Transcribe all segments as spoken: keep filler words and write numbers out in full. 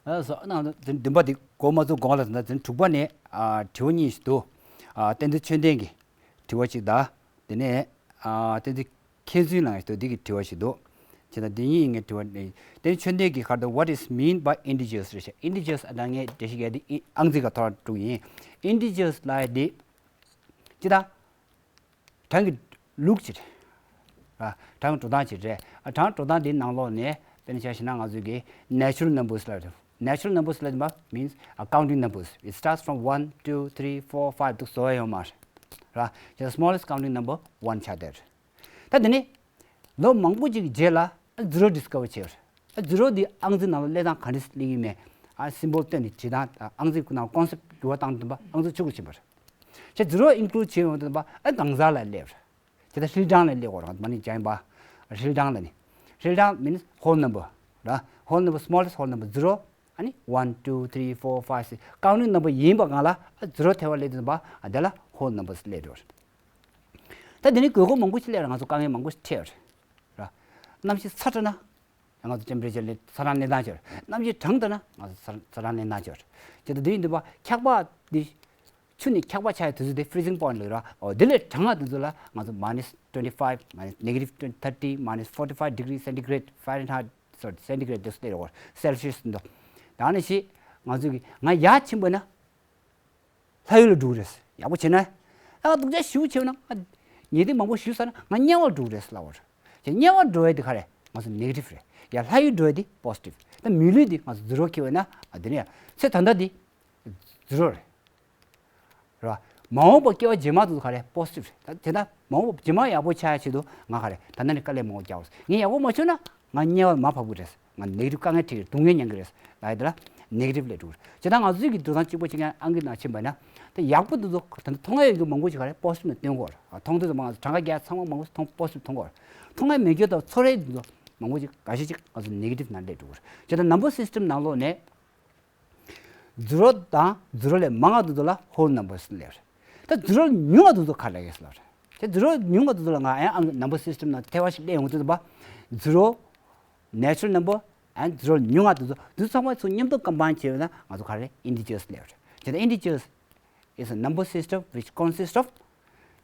ཨ་སོ་ནང་དུ་བདུན་པ་འདི་འགོ་མ་ཚུགས་གོང་ལ་ད་ལྟ་དྲུག་པ་ནས་ཨ་དྲི་བ་གཉིས་ཤིག་འདུག་ཨ་བསྟན་འཛིན་ཆོས་ལྡན་གྱི་དྲི་བ་གཅིག་དང་། དེ་ནས་ཨ་བསྟན་འཛིན་མཁས་བཙུན་ལགས་ཀྱི་འདི་གི་དྲི་བ་ཞིག་འདུག་བྱས་ཙང་འདི་གཉིས་ངའི་དྲི་བ་ནི་བསྟན་འཛིན་ཆོས་ལྡན་གྱི་ཁར་དུ་What is mean by integers རེད་ཤག Integers ཨ་ད་ངས་འགྲེལ་བཤད་རྒྱག་འདི་ཨང་རྩིས་ཀ་ཐོག་དྲུག་ཡིན། Integers ལབ་འདི་ཅི་ད། གྲངས་ཀྱི་ལུགས་ཅིག་རེད། ཨ་གྲངས་འགྲོ་སྟངས་ཅིག་རེད། ཨ་གྲངས་འགྲོ་སྟངས་འདིའི་ནང་ལོགས་ནས་དཔེར་ན་ཆ་བཞག་ན་ང་ཚོས་ཀྱི་natural numbers ལབ་རེད། Natural numbers ལབ་པ་means a counting numbers. It starts from one, two, three, four, five དུ་བཟོ་ཡ་ཡོད་མ་རེད། ར། the smallest counting number one ཆགས་བསྡད་རེད། ད་དེ་ནི་ལོ་མང་པོ་ཅིག་གི་རྗེས་ལ་zero discover བྱས་པ་རེད། zero འདི་ཨང་རྩིས་ནང་ལ་སླེབས་སྟངས་ག་འདྲ་སླེབས་ཀྱི་མེད། ཨ་symbol སྟོན་ནས་བྲིས་སྟངས་ཨང་རྩིས་ནང་concept འགྱུར་བ་བཏང་དུས་ཨང་རྩིས་ཆུང་དུ་ཕྱིན་པ་རེད། ཁྱེད་zero include བྱས་ཡོང་དུས་ཨ་གང་ཟག་ལ་སླེབས་རེད། དེ་ལྟར་ཧྲིལ་གྲངས་ལ་སླེབས་དགོས་རེད། མ་ཎི་ལྗང་པ་ཧྲིལ་གྲངས་ལ་ནི། ཧྲིལ་གྲངས་means whole number ར། whole number, smallest whole number zero ཨ་ནི་one, two, three, four, five, six counting number ཡིན་པ་གང་ལ་zero ཐེ་བ་སླེབས་དུས་ཨ་དེ་ལ་whole numbers སླེབས་འགྲོ་རེད། ད་དེ་ནི་དགོས་མཁོ་མང་པོ་ཞིག་སླེབས་རེད། ང་ཚོ་དཀའ་ངལ་མང་པོ་ཞིག་འཕྲད་རེད། ར། གནམ་གཤིས་ཚ་དྲགས་ན། ང་ཚོ་temperature ལས་ཚ་གྲང་གནས་སྟངས་ཅིག་ཡོད་རེད། གནམ་གཤིས་གྲང་དྲགས་ན་ང་ཚོ་ཚ་ཚ་གྲང་གནས་སྟངས་ཅིག་ཡོད་རེད། ཇི་ལྟར་འདི་ཡིན་དུས་པ་འཁྱག་པ་འདི་ཆུ་ནས་འཁྱག་པ་ཆགས་ཡོད་དུས་ཚོད་དེ་freezing point ལབ་ར། འོ་དེ་ལས་གྲང་བ་དུས་ཚོད་ལ་ང་ཚོ་minus twenty five, minus negative thirty, minus forty five degree centigrade, Fahrenheit, sorry, centigrade དེ་ཚོ་སླེབས་ཡོད་རེད། Celsius འདུག་ད་ནི་ཞིག་ང་ཚོ་གི་ང་ཡར་ཕྱིན་པ་ན། ལྷ་ཡུལ་ལ་འགྲོ་གི་རེད། ཡག་པོ་བྱས་ན། ཨ་སྡུག་ཅག་ཞེ་པོ་བྱས་ན་ང་ཉལ་ཐ་མང་པོ་ཞུས་ཚར་ན་ང་དམྱལ་བར་འགྲོ་གི་རེད་ལབ་པ་རེད། དམྱལ་བར་འགྲོ་ཡ་དེ་ག་རེད། ང་ཚོ་negative རེད། ཡ་ལྷ་ཡུལ་འགྲོ་ཡ་དེ་positive། ད་མི་ལུས་དེ་ང་ཚོ་zero འཁྱེར་བ་ན་ཨ་དེ་ནས་ཡ་ཚེ་ད་ལྟ་དེ་zero རེད། རེད་བ། མ་འོངས་པ་སྐྱེ་བ་རྗེས་མ་དེ་ཚོ་ག་རེད། positive རེད། ད་དེ་ད་མ་འོངས་པ་རྗེས་མ་ཡག་པོ་ཆགས་ཡ་ཆེད་དུ་ང་ག་རེད། ད་ལྟ་ནས་དཀའ་ལས་མང་པོ་རྒྱག་དགོས་རེད། ངས་ཡག་པོ་མ་བྱུང་ན་ང་དམྱལ་བར་མར་བབས་ཀྱི་རེད། ང་negative དཀའ་ངལ་འཕྲད་ཀྱི་རེད། སྡུག་བསྔལ་མྱང་གི་རེད་ལབ་ཡ་དེ་ལ་negative ལབ་འགྲོ་གི་རེད། བྱས་ཙང་ང་ཚོའི་གི་འགྲོ་སྟངས་གཅིག་པ་གཅིག་རྐྱང་ཨང་ཀི་ནང་ཕྱིན་པ་ན་ད་ཡག་པོ་འདུག་ཚོ་ད་མཐོང་ཡ་ཡོད་མཁན་མང་པོ་ཞིག་ག་རེ་positive ནང་སྟོན་གྱི་ཡོད་རེད། མཐོང་དུས་ཙམ་པ་ང་ཚོ་གྲངས་ཀ་རྒྱག་ཚང་མ་མང་པོ་མཐོང་positive མཐོང་གི་ཡོད་རེད། མཐོང་ཡ་མེད་རྒྱུ་དང་ཚོར་ཡ་འདུག་ཚོ་མང་པོ་ཞིག་འགའ་ཤས་ཅིག་ང་ཚོ་negative ནང་སླེབས་འགྲོ་གི་རེད། བྱས་ཙང་number system ནང་ལོགས་ནས་zero དང་zero ལས་མང་བ་དེ་ཚོ་ལ་whole numbers ལབ་རེད། ད་zero ཉུང་བ་དེ་ཚོ་ག་རེ་ལབ་རེད། ད་zero ཉུང་བ་དེ་ཚོ་ལ་ང་ཡང་number system ནང་ཐེ་བ་ཞིག་སླེབས་ཡོང་དུས་ཙམ་པ་zero, natural number and zero ཉུང་བ་དེ་ཚོ་དེ་ཚོ་ཚང་མ་ཚོ་མཉམ་དུ་combine བྱས་ཡོད་ན་ང་ཚོ་ག་རེ་integers ལབ་རེད། བྱས་ཙང་integers is a number system which consists of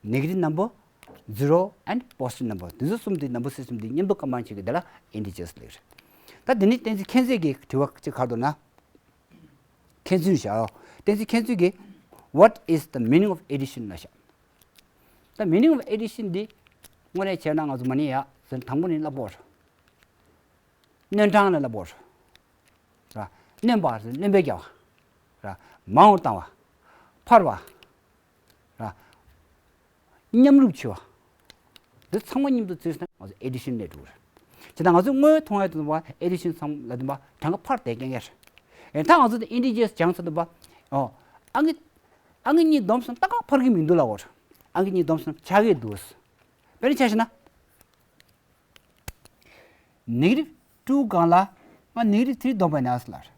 negative number, zero and positive number. དེ་ཚོ་གསུམ་དེ་number system དེ་མཉམ་དུ་combine བྱས་ཀྱི་དེ་ལ་integers ལབ་རེད། ད་དེ་ནི་བསྟན་འཛིན་མཁྱེན་བརྩེ་གི་དྲི་བ་གཅིག་ག་རེ་འདུག་ན། མཁྱེན་བརྩེ་བཞག་ཡོད། བསྟན་འཛིན་མཁྱེན་བརྩེ་གིས། What is the meaning of addition ལབ་ཤག་ད་meaning of addition འདི་དངོས་གནས་བྱས་ན་ང་ཚོ་མ་ཎི་ཡ་ཟེར་དང་པོ་ནས་བསླབ་དགོས་རེད། སྣོན་གྲངས་ལ་བསླབ་དགོས་རེད། ར། སྣོན་པ་ཟེར་སྣོན་པ་རྒྱག་པ། ར། མང་རུ་བཏང་བ། འཕར་བ། ར། མཉམ་རུབ་བྱེད་པ། འདི་ཚང་མ་མཉམ་དུ་བརྩིས་ན་ང་ཚོ་addition ལབ་འགྲོ་གི་རེད། བྱས་ཙང་ང་ཚོས་དངོས་མཐོང་ཡ་དུ་བ་addition ཚང་ལ་དུ་བ་གྲངས་ཀ་འཕར་བསྡད་མཁན་ཡོད་རེད། ད་ང་ཚོ་དེ་integers སྦྱངས་ཚར་དུ་བ། ཨོ། ཨང་ཀི་ཨང་ཀི་གཉིས་བསྡོམས་སོང་ད་ག་འཕར་གི་མི་འདུག་ལབ་དགོས་རེད། ཨང་ཀི་གཉིས་བསྡོམས་སོང་ཆགས་ཀྱི་འདུག་དཔེར་ན་ཆ་བཞག་ན། negative two སྒང་ལ་ང་negative three བསྡོམས་པ་ཡིན་ན་ལབ་རེད།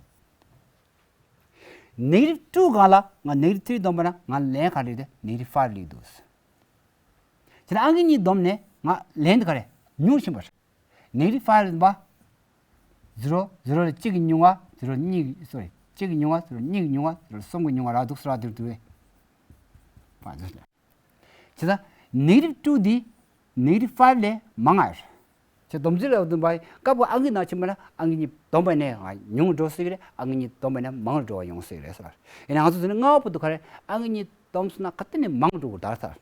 negative two སྒང་ལ་ང་negative three བསྡོམས་པ་ན་ང་ལན་ག་རེ་རེད། negative five སླེབས་འདུག་བྱས་ན་ཨང་ཀི་གཉིས་བསྡོམས་ནས་ང་ལན་དེ་ག་རེ་ཉུང་ཕྱིན་པ་རེད། negative five ལ་བ། zero, zero ལ་གཅིག་གིས་ཉུང་བ། zero གཉིས་ཀྱིས་sorry གཅིག་གིས་ཉུང་བ། zero གཉིས་ཀྱིས་ཉུང་བ། zero གསུམ་གྱིས་ཉུང་བ་རག་འདུག་ཟེར་བ་དེར་འདུག་བས། བྱས་ཙང་negative two འདི་negative five ལས་མང་ང་ཡོད་རེད། བྱས་བསྡོམས་རྩིས་ལ་བསྡོམས་པ་སྐབས་ཀྱི་ཨང་ཀི་ནང་ཕྱིན་པ་ན་ཨང་ཀི་གཉིས་བསྡོམས་པ་ནས་ང་ཉུང་འགྲོ་སྲིད་ཀྱི་རེད། ཨང་ཀི་གཉིས་བསྡོམས་པ་ནས་མང་རུ་འགྲོ་བ་ཡོང་སྲིད་ཀྱི་རེད་ཟེར། ཡིན་ནའང་ང་ཚོ་ཚོ་ནི་ལྔ་པ་བར་དུ་ག་རེ་ཨང་ཀི་གཉིས་བསྡོམས་སོང་ན་ག་དུས་ནས་མང་རུ་འགྲོ་གི་རེད་ཟེར།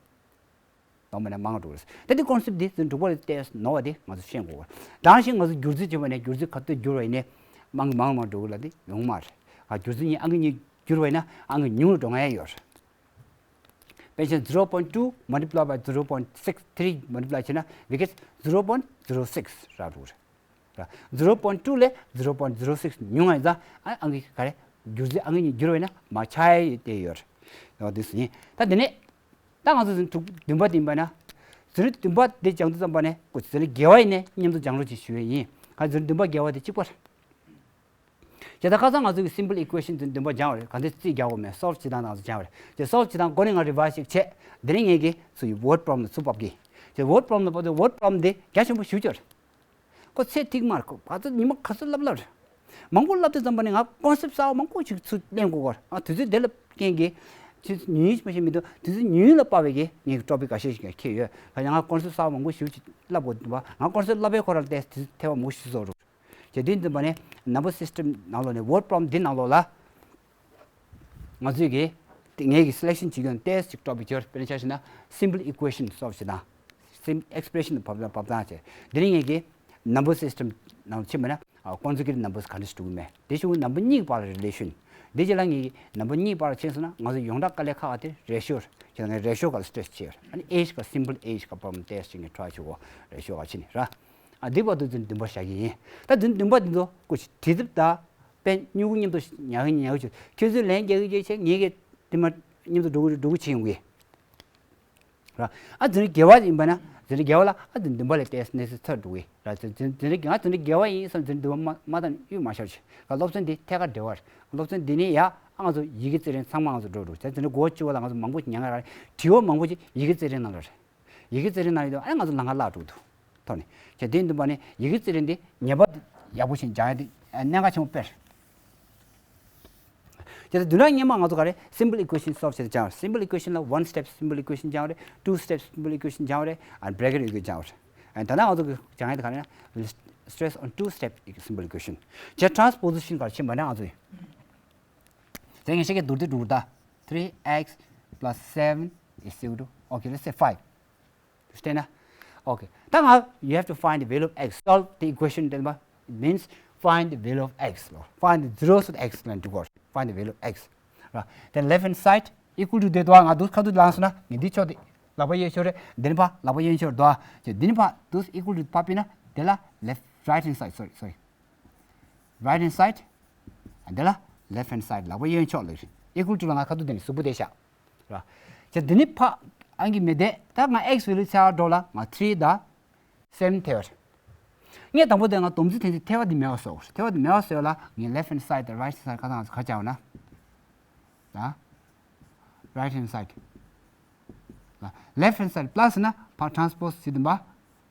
བསྡོམས་པ་ནས་མང་རུ་འགྲོ་གི་རེད་ཟེར། ད་འདི་concept འདི་ཚོ་འབྲུག་པ་ལ་བལྟས་ནོར་བ་དེ་ང་ཚོ་ཤེས་དགོས་རེད། དེ་བཞིན་ང་ཚོ་སྒྱུར་རྩིས་བྱེད་པ་ནས་སྒྱུར་རྩིས་ག་དུས་བསྒྱུར་བ་ཡིན་ནའི་མང་གི་མང་མང་འགྲོ་གི་ལ་དེ་ཡོང་མ་རེད། ཨ་སྒྱུར་རྩིས་གཉིས་ཨང་ཀི་གཉིས་བསྒྱུར་བ་ཡིན་ན་ཨང་ཀི་ཉུང་རུ་འགྲོ་མཁན་ཡོད་རེད། དཔེ་ཆ་zero point two multiply by zero point six three multiply བྱས་ན་we get zero point zero six རག་འགྲོ་གི་རེད། zero point two ལས་zero point zero six ཉུང་བ་ཡིན་ཙང་ཨ་ཨང་ཀི་ག་རེ་སྒྱུར་རྩིས་ཨང་ཀི་གཉིས་བསྒྱུར་བ་ཡིན་ན་མ་ཆགས་ཡ་དེ་ཡོད་རེད། འོ་དེ་ཟིན་ཡིན། ད་དེ་ནས་ད་ང་ཚོ་ཟིན་དྲུག་བདུན་པ་དེ་ཡིན་པ་ན། ཟིན་བདུན་པ་དེ་སྦྱང་དུས་ཙམ་པ་ནས་ཀོ་ཟིན་བརྒྱད་པ་ཡིན་ནས་མཉམ་དུ་སྦྱང་རོགས་ཅིག་ཞུ་ཡས་ཡིན། ག་ཟིན་བདུན་པ་བརྒྱད་པ་དེ་གཅིག་པ་རེད། དེ་ད་ཁ་སང་ང་ཚོ་གི་simple equation དེ་བདུན་པ་སྦྱངས་པ་རེད། ག་འདྲ་རྩིས་རྒྱག་དགོས་མེད་solve བྱེད་སྟངས་ང་ཚོ་སྦྱངས་པ་རེད། དེ་solve བྱེད་སྟངས་མགོ་ནས་ང་revise ཞིག་བྱས། དེ་རིང་ངས་ཀྱི་ཚུར་word problem ལ་ཚུར་ཕབ་ཀྱི། དེ་word problem ལ་ཕབ་དུས་word problem དེ་རྒྱ་ཆེན་པོ་ཞེ་པོ་ཅིག་རེད། ཁོ་ཚེ་ཐིག་མར་ཁོ་ག་ཚོད་ཉི་མ་ག་ཚོད་ལབ་ལབ་རེད། མང་པོ་བསླབ་དུས་ཙམ་པ་ནས་ང་ཀོན་སེབ་གསར་པ་མང་པོ་ཞིག་ཚུར་ལེན་དགོས་ཀྱི་ཡོད་རེད། ང་དུས་ཚོད་དེ་ལ་རྐྱེན་གྱིས་ཆུ་ཚོད་ཉུང་ཉུང་ཞིག་མ་ཤེས་མི་འདུག་དུས་ཚོད་ཉུང་ཉུང་ལ་དཔག་པའི་གི་ངས་ཀྱི་ཊོ་པིག་འགའ་ཤས་ཤིག་འཁྱེར་ཡོད། ད་ཡང་ང་ཀོན་སེབ་གསར་པ་མང་པོ་ཞིག་ཅིག་བསླབ་དགོས་འདུག་པ། ང་ཀོན་སེབ་བསླབ་པའི་ཁོ་རང་ལ་དེ་དུས་ཚོད་ཐེ་བ་མང་པོ་ཞིག་བཟོ་རུ། བྱས་དུས་ཙམ་པ་ནས་ནམ་བར་སིས་ཊམ་ནང་ལོགས་ནས་ཝརཌ་པོ་རོབ་ལེམ་འདི་ནང་ལོགས་ལ། ང་ཚོས་ཀྱི་ངེད་ཀྱི་སི་ལེག་ཤན་བྱེད་རྒྱུ་ནི་ཏོག་ཙམ་ཅིག་ཊོ་པིག་ཅིག་ཡོད་རེད། དཔེར་ན་ཆ་བཞག་ན་simple equation solve བྱེད་སྟངས། སིམ་ཨེགས་པི་རེ་ཤན་བབ་བབ་སྟངས་བྱས། འདི་ནི་ངེད་ཀྱི་ནམ་བར་སིས་ཊམ་ནང་ཕྱིན་པ་ན་ཀོན་སར་ཝེ་ཊིབ་ནམ་བར་ག་འདྲ་ཞིག་འགྲོ་གི་མེད། དེ་བཞིན་ནམ་བར་གཉིས་བར་ལ་རི་ལེ་ཤན། འདི་རྗེས་ལ་ངེད་ཀྱི་ནམ་བར་གཉིས་བར་ཕྱིན་སོང་ན་ང་ཚོ་ཡོངས་གྲགས་དཀའ་ལས་ཁག་དེ་རེ་ཤོ་རེད། ཁྱེད་རང་རེ་ཤོ་སྒང་ལ་སི་ཊེ་རེ་སི་བྱས་ཡོད་རེད། ཨ་ནི་ཨེ་ཇི་སྒང་སིམ་པལ་ཨེ་ཇི་སྒང་པོ་རོབ་ལེམ་ཏོག་ཙམ་ཅིག་ངས་ཊ་རའི་བྱེད་དགོས་རེ་ཤོ་སྒང་ཕྱིན་ནས་ར། ཨ་འདི་བར་དུ་ཛོན་བདུན་པ་བཞག་གི་ཡིན། ད་ཛོན་བདུན་པ་འདི་ཚོ་སྐུ་མཁྱེན་བྲིས་ཚབ་དང་དཔེ་སྨྱུ་གུ་མཉམ་དུ་ཉར་གི་ཉར་གི་བྱོས། ཁྱོད་ཚོས་ལན་རྒྱག་གི་རྒྱག་བྱས། ངེད་ཀྱིས་དེ་མ་མཉམ་དུ་འགྲོ་གི་འགྲོ་གི་བྱེད་ཡོང་གི་ར། ཨ་ཛོན་བརྒྱད་པ་ཡིན་པ་ན་ཛོན་བརྒྱད་པ་ལ་ཨ་ཛོན་བདུན་པ་ལས་ཏོག་ཙམ་གནས་ཚུལ་ཚ་འགྲོ་གི་ར། ཛོན་ཛོན་ཛོན་ང་ཛོན་བརྒྱད་པ་ཡིན་བསམ་ཛོན་བདུན་པ་མ་མ་བཏང་གཡུག་མ་ཤོར་བྱས། སློབ་ཚན་འདི་ཐད་ཀར་འབྲེལ་བ་རེད། སློབ་ཚན་འདི་ནས་ཡ་ཨ་ང་ཚོ་ཡི་གེ་རྩེད་རིམ་ཚང་མ་ང་ཚོ་འགྲོ་འགྲོ་བྱས། ཛོན་དགུ་པ་བཅུ་པ་ལ་ང་ཚོ་མང་པོ་ཉར་གི་ར་རེད། དྲི་བ་མང་པོ་ཅིག་ཡི་གེ་རྩེད་རིམ་ནང་ལ་རེད། ཡི་གེ་རྩེད་རིམ་ནང་ཡོད་དུས་ཨ་ང་ཚོ་ལམ་ཁ་བརླག་འགྲོ་འདུག་ཐོག་ནས་བྱས། དེ་འདུན་པ་ནི་ཡི་གེ་རྩེད་རིམ་འདི་ངེས་པར་དུ་ཡག་པོ་ཞིག་སྦྱང་ཡ་དེ་གནད་འགག་ཆེན་པོ་དཔེ་རེད། བྱས་ཙང་བདུན་ཕྲག་སྔོན་མ་ང་ཚོ་ག་རེ་simple equation solve བྱེད་སྦྱང་བ་རེད། simple equation ལ་one step simple equation སྦྱང་བ་རེད། two step simple equation སྦྱང་བ་རེད། and bracket equation སྦྱང་བ་རེད། ཨ་ད་ནང་ང་ཚོ་གི་སྦྱང་ཡ་དེ་ག་རེ་ན་stress on two step simple equation བྱས། transposition ག་རེ་ཕྱིན་པ་ན་ང་ཚོ་ཡི་དེ་ངས་ཤེས་ཀྱི་འདུག་དེ་འགྲུབ་ད། three x plus seven is equal to, okay, let's say five. བལྟས་ན། Okay. ད་ང་you have to find the value of x. Solve the equation. དེ་ལ་means find the value of x. ལོ། Find the zeros of x ལ་འགྲོ་དགོས། Find the value of x. ར། Then left hand side equal to དེ་དོ་ང་དུ་ཁ་དུ་ལངས་སོང་ན་ངས་འདི་ཕྱོགས་དེ་ལག་པ་གཡས་ཕྱོགས་རེད། འདི་ནི་ཕ་ལག་པ་གཡོན་ཕྱོགས་དོ། ཅེ་འདི་ནི་ཕ་དུ་equal to ཕ་པི་ན་དེ་ལ་left, right hand side, sorry, sorry, right hand side. དེ་ལ་left hand side ལག་པ་གཡོན་ཕྱོགས་ལ་equal to ལ་ང་ཁ་དུ་དེ་ནི་གཟུགས་པོ་དེ་བཞག་ར། ཅེ་འདི་ནི་ཕ་ཨང་གི་མེ་དེ་ད་ང་x value ཚེ་ཨ་འགྲོ་ལ་ང་three ད་seven ཐེ་བ་རེད། ངས་དང་པོ་དེ་ང་སྡོམ་རྩིས་ཐེངས་ཐེ་བ་འདི་མེད་པ་བཟོ་དགོས། ཐེ་བ་འདི་མེད་པ་བཟོ་ལ་ངས་left hand side དང་right hand side ཁ་ཐག་ང་ཚོ་ག་བྱ་བ་ན། ད་right hand side ལ་left hand side plus ན་ཕར་transpose བྱེད་དུས་པ་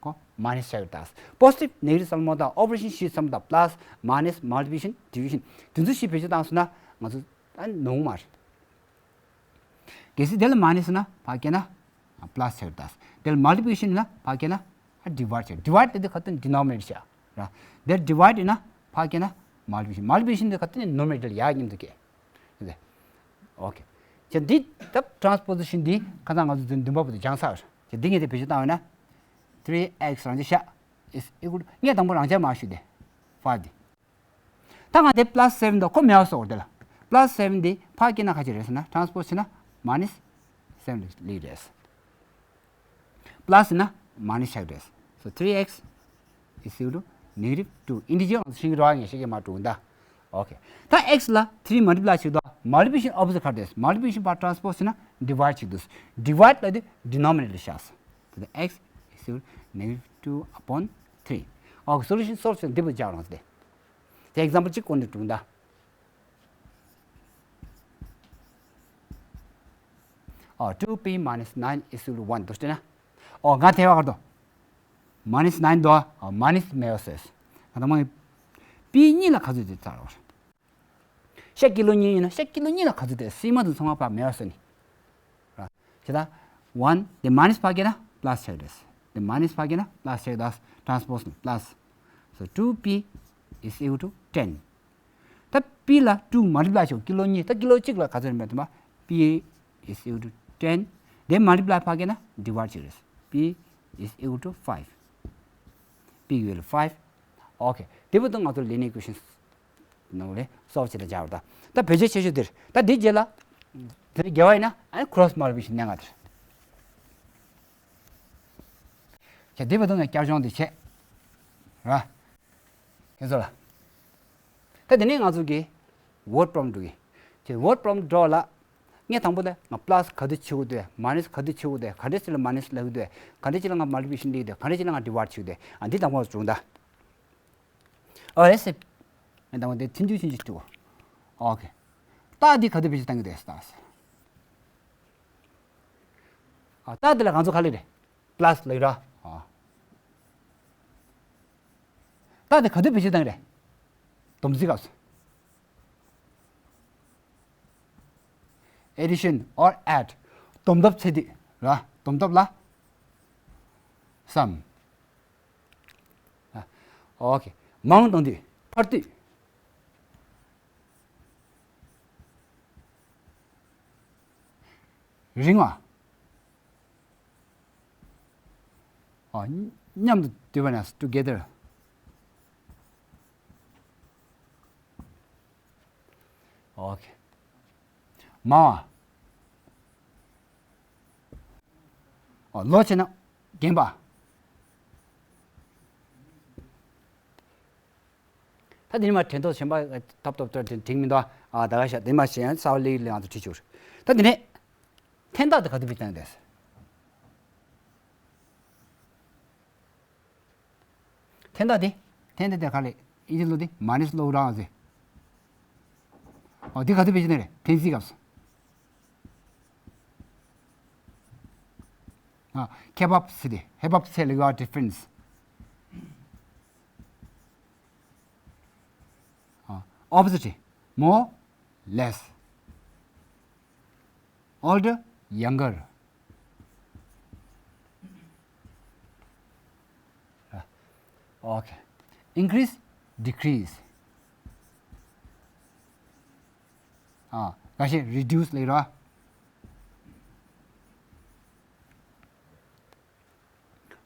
ཁོ་minus བྱ་ཡོད་ད། Positive negative ཚང་མ་དང་operation བྱེད་ཚང་མ་དང་plus minus multiplication division དེ་ཚོ་ཞིག་བེད་སྤྱོད་བཏང་སོང་ན་ང་ཚོ་ཨ་ནོར་མ་རེད། གལ་སྲིད་དེ་ལ་minus ན་ཕ་སྐད་ན་plus ཆགས་ཡོད་ད། དེ་ལ་multiplication ན་ཕ་སྐད་ན་divide ཆགས། divide དེ་དུས་ཁ་ཏོན་denominator ཆགས་ར། དེ་divide ན་ཕ་སྐད་ན་multiplication། multiplication དེ་ཁ་ཏོན་numerator ལ་ཡག་མཉམ་དུ་སྐད། Okay. ཁྱེད་འདི་ད་transposition འདི་ཁ་སང་ང་ཚོ་འཛིན་བདུན་པ་བར་དུ་སྦྱངས་ཚར། ཁྱེད་འདི་ངས་དེ་བེད་སྤྱོད་བཏང་བ་ན། three x རང་ཅེ་ཤ is equal to ངས་དང་པོ་རང་ཅེ་མ་ཞུ་དེ་five འདི། ད་ང་དེ་plus seven དང་ཁོ་མེད་པ་བཟོ་དགོས་དེ་ལ། plus seven འདི་ཕ་སྐད་ན་ཁ་ཅིག་རེད་ཟེར་ན་transpose བྱས་ན་minus seven ལི་རེད། plus ན་minus ཆགས་རེད། So three x is equal to negative two. Integer ང་ཚོ་ཤེས་ཀྱི་རེད་པ། ངས་ཤེས་ཀྱི་མ་འགྲོ་གི་ད། Okay. ད་x ལ་three multiply བྱེད་དོ། multiplication opposite ག་རེ་རེད། multiplication ཕར་transpose བྱས་ན་divide བྱེད་དོ། divide ལ་དེ་denominator ལ་བཞག་སོང་། ད་x is equal to negative two upon three. Okay, solution solve བྱས་འདི་བུ་རྒྱག་རང་དེ། དེ་example གཅིག་བཀོད་ནས་འགྲོ་གི་ད། ཨོ། two p minus nine is equal to one དུ་བལྟས་ན། ཨོ། ང་དེ་བ་གར་དོ། minus nine དོ། ཨོ། minus མེད་པ་བཟོས། ང་ད་མ་པི་གཉིས་ལ་ག་ཚོད་དེ་ཚར་བ། ཤ་ཀི་ལོ་གཉིས་ཡིན་ན་ཤ་ཀི་ལོ་གཉིས་ལ་ག་ཚོད་དེ་སི་མ་དུ་ཚང་མ་ཕར་མེད་པ་བཟོས་ནི། ར། ཇི་ལྟར་one དེ་minus ཕ་སྐད་ན་plus ཆགས་རེད། དེ་minus ཕ་སྐད་ན་plus ཆགས་རེད། transpose ནི་plus. So two p is equal to ten. ད་པི་ལ་two multiply བྱེད་ཀི་ལོ་གཉིས། ད་ཀི་ལོ་གཅིག་ལ་ག་ཚོད་རེད་མེད་དམ། P is equal to ten. དེ་multiply ཕ་སྐད་ན་divide བྱེད་རེད། P is equal to five. P equal to five. Okay. དེ་བར་དུ་ང་ཚོ་linear equations ནང་ལས་solve བྱེད་དང་སྦྱར་བ་ད། ད་བེད་སྤྱོད་ཆེ་ཤོས་དེར་ད་འདི་རྗེས་ལ་དེ་རྒྱལ་བ་ཡིན་ན་ཨ་ནི་cross multiplication གནད་འགག་དེར། ཁྱེད་དེ་བར་དུ་ངས་བསྐྱར་སྦྱོང་དེ་བྱས། ར། ཁྱེད་ཚོ་ལ། ད་དེ་ནས་ང་ཚོ་གི་word problem འགྲོ་གི། ཁྱེད་word problem འགྲོ་ལ། ངས་དང་པོ་དེ་ང་plus ག་དུས་བྱེད་དགོས་དུས། minus ག་དུས་བྱེད་དགོས་དུས། ག་འདྲ་ཅིག་ལ་minus ལབ་དགོས་དུས། ག་འདྲ་ཅིག་ལ་ང་multiplication ལབ་དགོས་དུས། ག་འདྲ་ཅིག་ལ་ང་divide བྱེད་དགོས་དུས། ཨ་འདི་དང་པོ་བྱུང་ད། ཨོ་ལེ་སེ། ངས་དང་པོ་དེ་ཐིན་ཐུ་ཆུན་ཆུ་བྱེད་དགོས། ཨོ་ཁེ། རྟགས་འདི་ག་དུས་བེད་སྤྱོད་གཏང་གི་དུས་རྟགས། ཨ་རྟགས་འདི་ལ་ང་ཚོ་ག་ལབ་རེད། plus ལབ་ར། ཨ། རྟགས་དེ་ག་དུས་བེད་སྤྱོད་བཏང་རེད། སྡོམ་རྩིས་སྐབས་སུ། addition or add. སྡོམ་ཐབས་ཚེ་དུས་ར། སྡོམ་ཐབས་ལ་sum. ཨོ་ཁེ། མང་གཏོང་དུས། འཕར་དུས། རིང་བ། ཨོ། མཉམ་དུ་བསྡུས་པ་ན་together. ཨོ་ཁེ། མང་བ། ཨོ། ལོ་བྱས་ན་རྒན་པ། ད་དེ་ནས་མར་དྲན་ཐོ་གཞན་པ་ཐོབ་ཐོབ་ཐོབ་དྲན་དྲན་མི་འདུག་ཨ། ད་ག་ཤ་དེ་མ་ཤེས་ཡང་གསར་པ་ལེགས་ལེགས་ང་ཚོ་བྲིས་ཆོག་ད་དེ་ནས་འཐེན་ཐག་དེ་ག་དུས་བེད་སྤྱོད་བཏང་དེས། འཐེན་ཐག་དེ། འཐེན་ཐག་དེ་ག་ལས་ཨིན་ཇི་ལོ་དེ་མ་ནས་ལོ་རང་ཟེ། ཨོ་དེ་ག་དུས་བེད་སྤྱོད་བཏང་རེད། འཐེན་རྩིས་སྐབས་སུ། ཨ། ཁེ་བབ་ཟེར་དེ་ཧེ་བབ་ཚད་ལ་ཡོད་difference. ཨ། opposite. more less. older younger. ཨོ་ཁེ། increase decrease. ཨ། འགའ་ཤས་reduce ལབ་ར།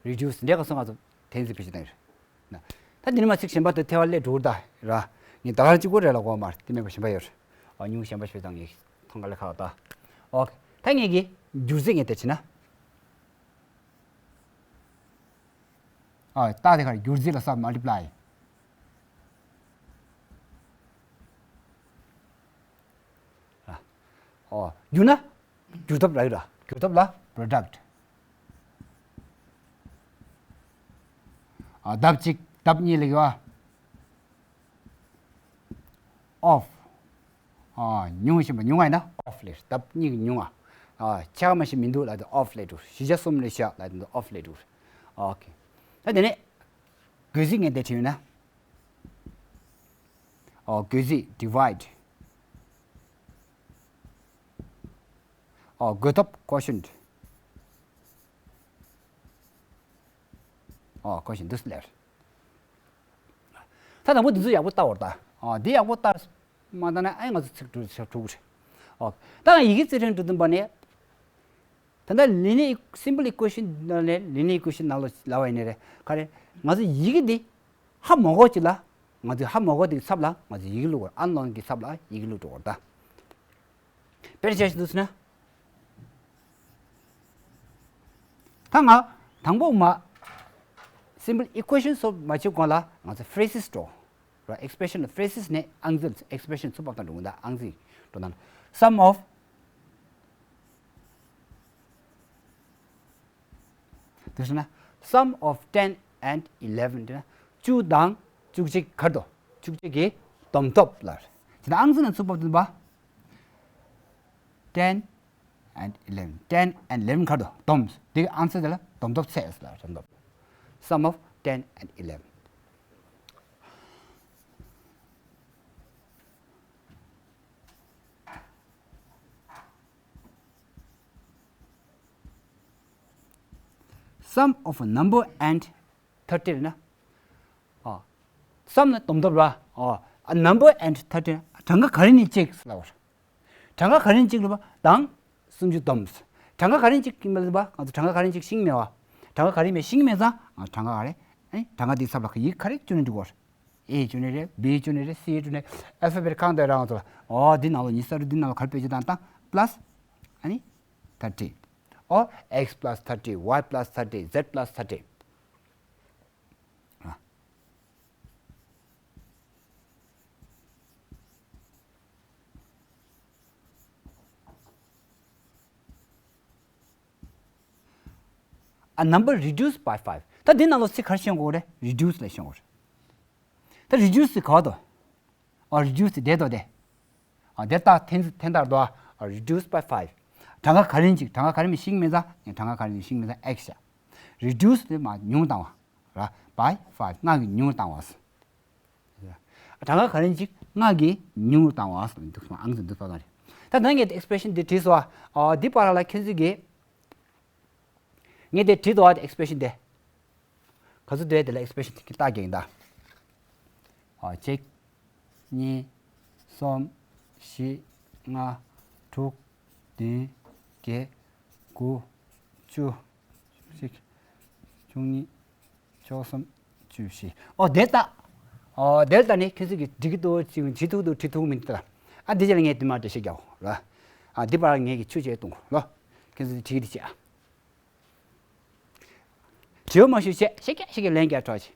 reduce འདྲ་ག་སོང་ང་ཚོ་འཐེན་རྩིས་བེད་སྤྱོད་བཏང་ཡོད་རེད། ད་འདི་ནས་མར་ཚིག་གཞན་པ་དེ་ཐེ་བ་སླེབས་འགྲོ་གི་རེད་ད་ར། ངས་ད་ག་རང་གཅིག་པོ་རེད་ལབ་དགོས་མ་རེད། དེ་མེད་པ་གཞན་པ་ཡོད་རེད། ཨ། ཉུང་གཞན་པ་ཞིག་བཏང་ངས་མཐོང་ག་ལ་ཁག་ད། ཨོ་ཁེ། ད་ངས་ཀྱི་སྒྱུར་རྩིས་ངས་དེ་བྱས་ན། ཨ། རྟགས་དེ་གར་སྒྱུར་རྩིས་ལ་sum, multiply. ཨ། ཨོ། སྒྱུར་ན། སྒྱུར་ཐབས་ར་ཡོད་ར། སྒྱུར་ཐབས་ལ་product. ཨ། ལྡབ་གཅིག་ལྡབ་གཉིས་ལ་ཡོད། of. ཨ། ཉུང་བཞིན་པ་ཉུང་བ་ཡིན་ན་of ལབ། ལྡབ་གཉིས་ཀྱི་ཉུང་བ། ཨ། ཆ་མ་ཞིག་མི་འདུག་ལབ་དུས་of ལབ་འགྲོ། བཞི་ཆ་གསུམ་ལས་བཞག་ལབ་དུས་of ལབ་འགྲོ། ཨོ་ཁེ། ད་དེ་ནས་བགོད་རྩིས་ངས་དེ་བྲིས་ཡོད་ན། ཨོ། བགོད་རྩིས་divide. ཨོ། བགོད་ཐབས་quotient. ཨོ། quotient འདུག་སེ་ལབ། ད་དང་པོ་འདི་ཚོ་ཡག་པོ་ལྟ་བར་ད། ཨོ། འདི་ཡག་པོ་ལྟ་མ་ལྟ་ན་ཨེ་ང་ཚོ་ཚིག་འབྲུ་ཤ་འབྲུ་རེད། ཨོ། ད་ང་ཡི་གེ་རྩིས་ཕྲེང་འབྲུ་དོན་པ་ནས། ད་ལྟ་linear eq- simple equation ནང་ནས་linear equation ནང་ལ་ལབ་པ་ཡིན་ནའི་རེད། ག་རེ། ང་ཚོ་ཡི་གེ་འདི་ཧ་མ་གོ་ཅིག་ལ། ང་ཚོས་ཧ་མ་གོ་དེའི་ཚབ་ལ་ང་ཚོས་ཡི་གེ་བླུགས་པར། unknown གྱི་ཚབ་ལ་ཡི་གེ་བླུགས་འགྲོ་བར་ད། དཔེར་བྱས་ཞིག་འདུག་ཟེར་ན། ད་ང་དང་པོ་མ་simple equation solve མ་བྱེད་གོང་ལ་ང་ཚོ་phrases འགྲོ་ར། expression ལ་phrases ནས་ཨང་རྩིས། expression ཚུར་ཕབ་བཏང་འགྲོ་གི་ད། ཨང་རྩིས་འགྲོ་ན། sum of དེ་བྱས་ན་sum of ten and eleven དེ་ན་བཅུ་དང་བཅུ་གཅིག་ག་རེ་འདུག་བཅུ་གཅིག་གི་སྡོམ་ཐོབ་ལ། དེ་ན་ཨང་རྩིས་ནང་ཚུར་ཕབ་བཏང་པ། ten and eleven. ten and eleven ག་རེ་འདུག་སྡོམ། དེ་གི་ཨང་རྩིས་དེ་ལ་སྡོམ་ཐོབ་ཚད་ལ་སྡོམ་ཐོབ། sum of ten and eleven. sum of a number and thirty ན། ཨ། sum ནི་སྡོམ་ཐབས་ར། ཨ། a number and thirty གྲངས་ཀ་ག་རེ་ནས་གཅིག་ལབ་པ། གྲངས་ཀ་ག་རེ་ནས་གཅིག་ལབ་པ་དང་སུམ་ཅུ་སྡོམ། གྲངས་ཀ་ག་རེ་ནས་གཅིག་ཡིན་པ་ལབ་པ། ང་ཚོ་གྲངས་ཀ་ག་རེ་ནས་གཅིག་ཤེས་ཀྱི་མེད་པ། གྲངས་ཀ་ག་རེ་མེད་ཤེས་ཀྱི་མེད་ཙང་ང་གྲངས་ཀ་ག་རེ། ཨ་ནི་གྲངས་ཀ་དེའི་ཚབ་ལ་ཡི་གེ་ག་རེ་བཅུག་ནས་འགྲིག་གོ། A བཅུག་ནས་རེད། B བཅུག་ནས་རེད། C བཅུག་ནས། alphabet གང་དེ་རང་ཚོ་ལ། ཨོ་འདི་ནང་ལོགས་ཉི་ཤུ་རྩ་དྲུག་འདི་ནང་ལོགས་ག་རེ་བེད་སྤྱོད་བཏང་བཏང་། plus ཨ་ནི་thirty. ཨོ། x plus thirty, y plus thirty, z plus thirty. A number reduced by five. ད་འདི་ནང་ལོགས་ཚིག་ག་རེ་ཤེས་དགོས་རེད། reduce ལབ་ཤེས་དགོས་རེད། ད་reduce དེ་ག་བ་དོ། ཨ། reduce དེ་དེ་དོ་དེ། ཨ། དེ་ལྟ་འཐེན་འཐེན་ཐག་དོ། ཨ། reduce by five. གྲངས་ཀ་ག་རེ་ཅིག་གྲངས་ཀ་ག་རེ་མེད་ཤེས་མེད་ཙང་ངས་གྲངས་ཀ་ག་རེ་མེད་ཤེས་མེད་ཙང་x བྱ། reduce དེ་མ་ཉུང་བཏང་བ། ར། by five ལྔ་གིས་ཉུང་བཏང་བ། གྲངས་ཀ་ག་རེ་ཅིག་ལྔ་གིས་ཉུང་རུ་བཏང་བ་ཟེར་འདུག་སོང་། ཨང་ཟེར་འདུག་སོང་རེད། ད་ད་ངས་expression་འདི་བྲིས་སོང་། ཨ་འདི་བར་ལ་ཁྱེད་ཚོས་ཀྱིས། ངས་དེ་བྲིས་འདུག་ཨ་expression དེ། ག་ཚོད་འདུག་དེ་ལ་expression དེ་བལྟ་རྒྱུ་ཡིན་ད། ཨ་གཅིག་གཉིས། གསུམ། བཞི། ལྔ། དྲུག་བདུན། བརྒྱད། དགུ། བཅུ། གཅིག་བཅུ་གཉིས། བཅུ་གསུམ། བཅུ་བཞི། ཨོ་དེ་ལྟ། ཨོ་དེ་ལྟ་ནི་ཁྱེད་ཚོས་ཀྱིས་འགྲིག་གི་འདུག་ཅིག་བྲིས་ཐུབ་འདུག་བྲིས་ཐུབ་མི་འདུག་ལ། ཨ་འདི་རྗེས་ལ་ངས་དེ་མ་འགྲེལ་བཤད་རྒྱག་གོ་ལ། ཨ་འདི་བར་ངས་ཀྱི་ཆུ་བཅད་གཏོང་གོ་ལོ། ཁྱེད་ཚོས་བྲིས་ཀྱི་འདི་བྱེད་ཨ། དྲི་བ་མ་ཞུ་བྱས་ཤེས་ཀྱང་ཤེས་ཀྱི་ལན་རྒྱག་གྲོགས་བྱེད།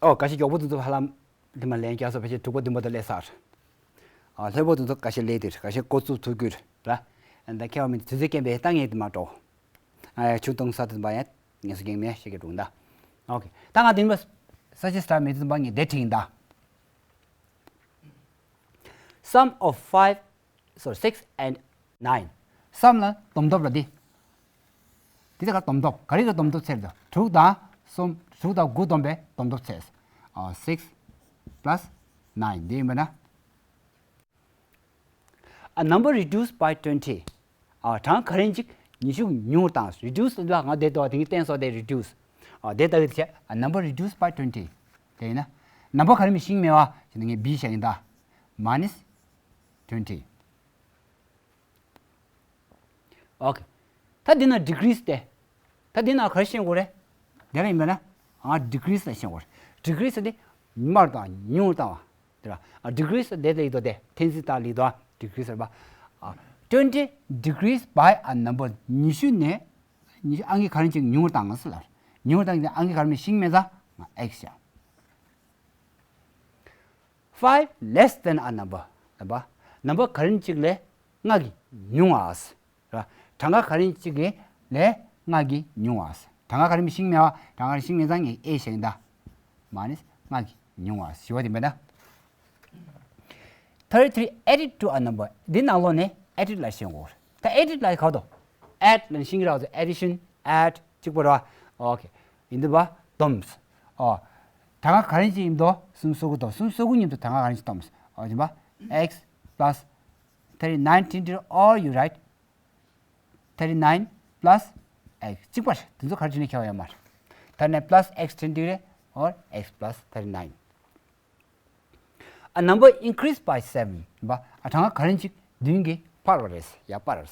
ཨོ་ཁ་ཤས་མགྱོགས་པོ་དེ་ཚོ་ཧ་ལམ་དེ་མ་ལན་རྒྱག་སོང་། ཕལ་ཆེར་དྲུག་པ་བདུན་པ་དེ་སླེབས་ཚར། ཨ་ལྷོད་པོ་དེ་ཚོ་ཁ་ཤས་སླེབས་དེར་ཁ་ཤས་འགོ་བཙུགས་ཐུབ་རྒྱུར་ར། ཨ་ད་ཁྱད་པར་མེད་དུས་ཚོད་རྐྱེན་པས་ད་ངས་དེ་མ་འགྲོ། ཨ་ཆུ་གཏོང་ས་དེ་མ་ཡ་ངས་སུ་རྒྱང་མེད་ཤེས་ཀྱི་འགྲོ་ད། ཨོ་ཁེ། ད་ང་དེ་མ་ས་ཆ་སྟ་མེད་དེ་མ་ངས་དེ་ཁྲིད་ཡིན་ད། Sum of five, sorry, six and nine. Sum ལ་བསྡོམས་ཐོབ་ལ་འདི། འདི་ད་ག་བསྡོམས་ཐོབ། ག་རེ་ག་བསྡོམས་ཐོབ་ཚད་དོ། དྲུག་དང་གསུམ། དྲུག་དང་དགུ་བསྡོམས་པས་བསྡོམས་ཐོབ་ཚད། ཨ་six plus nine འདི་ཡིན་པ་ན། A number reduced by twenty. ཨ་གྲངས་ག་རེ་ཅིག་ཉི་ཤུ་ཉུང་བཏང་། Reduce ལ་ང་དེ་དོ་དེ་ངས་བསྟན་སོགས་དེ་reduce། ཨ་དེ་ལྟ་བུ་དེ་བྱས། A number reduced by twenty. དེ་ཡིན་ན། number ག་རེ་མི་ཤིང་མེད་བ་ཞེ་ན་ངས་B བྱས་ཡིན་ད། Minus twenty. ཨོ་ཁེ། ད་འདི་ན་decrease དེ། ད་འདི་ན་ག་རེ་ཤེས་དགོས་རེད། དེ་ལ་ཡིན་པ་ན། ཨ་decrease ལ་ཤེས་དགོས་རེད། Decrease དེ་མར་བཏང་ཉུང་བཏང་བ། དེ་ལ་ཨ་decrease དེ་ལ་ཡིན་དོ་དེ་འཐེན་ཚིག་དང་ལི་དོ་decrease རེད་པ། ཨ་twenty decrease by a number. ཉི་ཤུ་ནས་ཉི་ཤུ་ཨང་ཀི་ག་རེ་ཅིག་ཉུང་བཏང་ང་ཟེར་ལ། ཉུང་བཏང་གི་ཨང་ཀི་ག་རེ་མི་ཤིང་མེད་ཟ། ང་X བྱ། Five less than a number. རེད་པ། number ག་རེ་ཅིག་ལས་ལྔ་གིས་ཉུང་བ། ར། གྲངས་ཀ་ག་རེ་ཅིག་གི་ལས་ལྔ་གིས་ཉུང་བ། གྲངས་ཀ་ག་རེ་མི་ཤིང་མེད་བ། གྲངས་ཀ་རེ་ཤིང་མེད་ཙང་ངས་A བྱས་ཡིན་ད། Minus ལྔ་གིས་ཉུང་བ་ཞེས་པ་དེ་མེད་ན། Thirty-three added to a number. འདི་ནང་ལོགས་ནས་added ལ་ཤེས་དགོས། ད་added ལ་ག་དོ། add ལ་ཤིང་ར་ཚོ་addition, add གཅིག་པ་ར། ཨོ་ཁེ། ཡིན་དུ་བ་བསྡོམས། ཨོ། གྲངས་ཀ་ག་རེ་ཅིག་ཡིན་དོ། སུམ་སོ་དགུ་དོ། སུམ་སོ་དགུ་མཉམ་དུ་གྲངས་ཀ་ག་རེ་ཅིག་བསྡོམས། ཨོ་ཡིན་པ། X plus thirty-nine འཐེན་འདིར་or you write thirty-nine plus X གཅིག་པར་དེ་ཚོ་ག་རེ་བྲིས་ནས་ཁྱབ་ཡོད་མ་རེད། thirty-nine plus X འཐེན་འདིར་or X plus thirty-nine. A number increased by seven. ཡིན་པ། ཨ་གྲངས་ཀ་ག་རེ་ཅིག་བདུན་གྱིས་འཕར་བ་རེད། ཡ་འཕར་བ་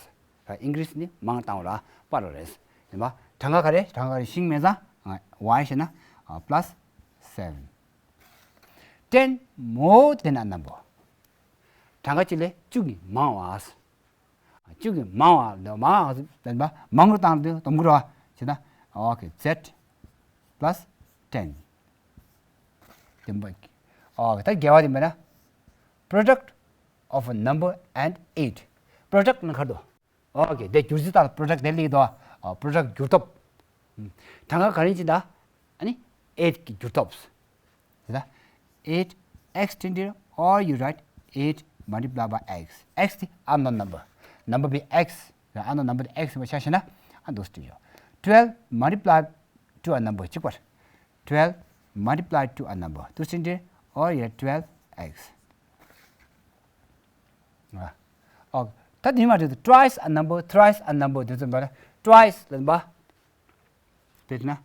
རེད། increase ནི་མང་བཏང་བ་ལ་འཕར་བ་རེད། ཡིན་པ། གྲངས་ཀ་ག་རེ་གྲངས་ཀ་ག་རེ་ཤིང་མེད་ཙང་། Y བྱས་ན་plus seven. Ten more than a number. གྲངས་ཀ་གཅིག་ལས་བཅུ་གིས་མང་བ། བཅུ་གིས་མང་བ་འདི་མང་བ་ལྡན་པ་མང་རུ་བཏང་དུས་སྡོམ་དགོས་རེད་བ། བྱས་ན་okay, Z plus ten. བདུན་པ། ཨོ་ད་བརྒྱད་པ་དེ་མིན་ན། Product of a number and eight. Product ནི་ག་རེ་འདུག་ཨོ་ཁེ། དེ་བསྒྱུར་རྩིས་དང་product དེ་ལས་འདུག་ཨོ་product བསྒྱུར་ཐོབ། གྲངས་ཀ་ག་རེ་ཅིག་ད། ཨ་ནི་eight གི་བསྒྱུར་ཐོབ། དེ་ད། eight X འཐེན་འདིར་or you write eight multiply by X. X དེ་unknown number. Number བི་X ར་unknown number དེ་X བ་ཆ་བཞག་ན་ཨ་འདུག་སྟེ་ཡོད། Twelve multiply to a number གཅིག་པར། Twelve multiply to a number འདུག་སྟེ་འདིར་or you write twelve X. ཨ། ཨོ། ད་དེ་མ་རེད། Twice a number, thrice a number དེ་ཚོ་འབར། Twice ལ་འབར། དེ་ན།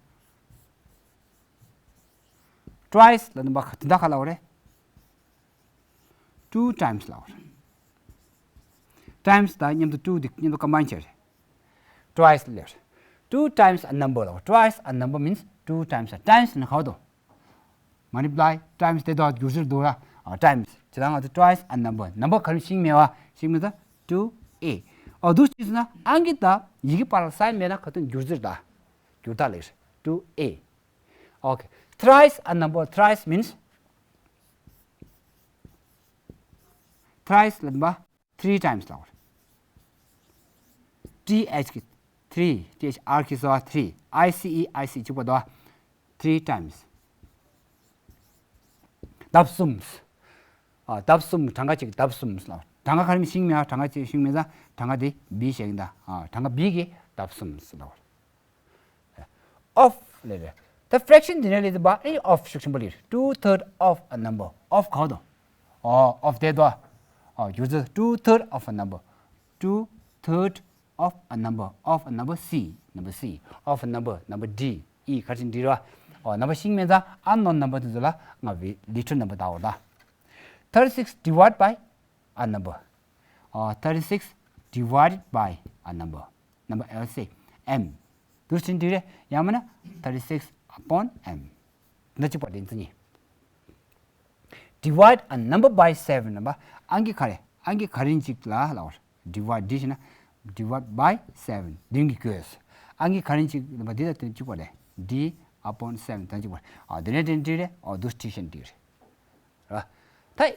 Twice ལ་འབར་དེ་འདྲ་ག་ལ་འོ་རེད། Two times ལ་འོ་རེད། Times དང་མཉམ་དུ་two དེ་མཉམ་དུ་combine བྱས་རེད། Twice ལ་རེད། Two times a number ལ་འོ། Twice a number means two times a times ནི་ག་བ་དོ། Multiply times དེ་དག་བསྒྱུར་ཟེར་འདུག་ར། ཨ་times བྱེད་སྟངས་ང་ཚོ་twice a number, number ག་རེ་ཤིང་མེད་བ། ཤིང་མེད་ད་two A། ཨོ་འདུག་ཅི་ཟེར་ན་ཨང་ཀི་དང་ཡི་གེ་བར་ལ་sign མེད་ན་ག་དོན་བསྒྱུར་ཟེར་ད། བསྒྱུར་ད་ལེགས། two A. Okay. Thrice a number, thrice means thrice ལ་འབར། Three times ལ་འོ་རེད། T H གི three, T H R གི་སོ three, I C E, I C གཅིག་པ་དོ། Three times. ལྡབ་གསུམ། ཨ། ལྡབ་གསུམ། གྲངས་ཀ་གཅིག་ལྡབ་གསུམ་ལ། གྲངས་ཀ་ག་རེ་ཤེས་ཀྱི་མེད་ཨ། གྲངས་ཀ་གཅིག་ཤེས་ཀྱི་མེད་ཙང་གྲངས་ཀ་དེ་B བྱེད་ཀྱི་ད། ཨ། གྲངས་ཀ་B གི་ལྡབ་གསུམ་ལ། Of ལས་རེད། ད་fraction འདི་ནས་ལས་དུ་བ་ཨེ་of ཤུགས་ཆེན་པོ་ལས། Two third of a number. Of ག་བ་དོ། ཨོ། Of དེ་དོ། ཨོ། སྒྱུར་ཚུལ། Two third of a number. Two third of a number. Of a number C. Number C. Of a number. Number D, E ག་རེ་འདི་ར། ཨོ། ནམ་བར་ཤེས་ཀྱི་མེད་ཙང་unknown number དེ་ཚོ་ལ་ང་བི་little number བཏགས་པ་ད། Thirty six divide by a number. ཨོ། Thirty six divided by a number. Number L C M. འདུག་སེ་འདི་རེད། ཡང་མིན་ན་thirty six upon M. འདི་གཅིག་པ་དེ་ཚོ་གཉིས། Divide a number by seven ནམ་པ། ཨང་ཀི་ག་རེ། ཨང་ཀི་ག་རེ་གཅིག་ལ་ལ་བར། Divide འདི་བྱས་ན། Divide by seven བདུན་གྱིས་བགོས། ཨང་ཀི་ག་རེ་གཅིག་ལ་འདི་དང་དེ་གཅིག་པ་རེད། D upon seven དང་གཅིག་པ་རེད། ཨ། དེ་ནས་དེ་འདི་རེད། ཨོ། འདུག་སེ་འདི་རེད། ར། ད།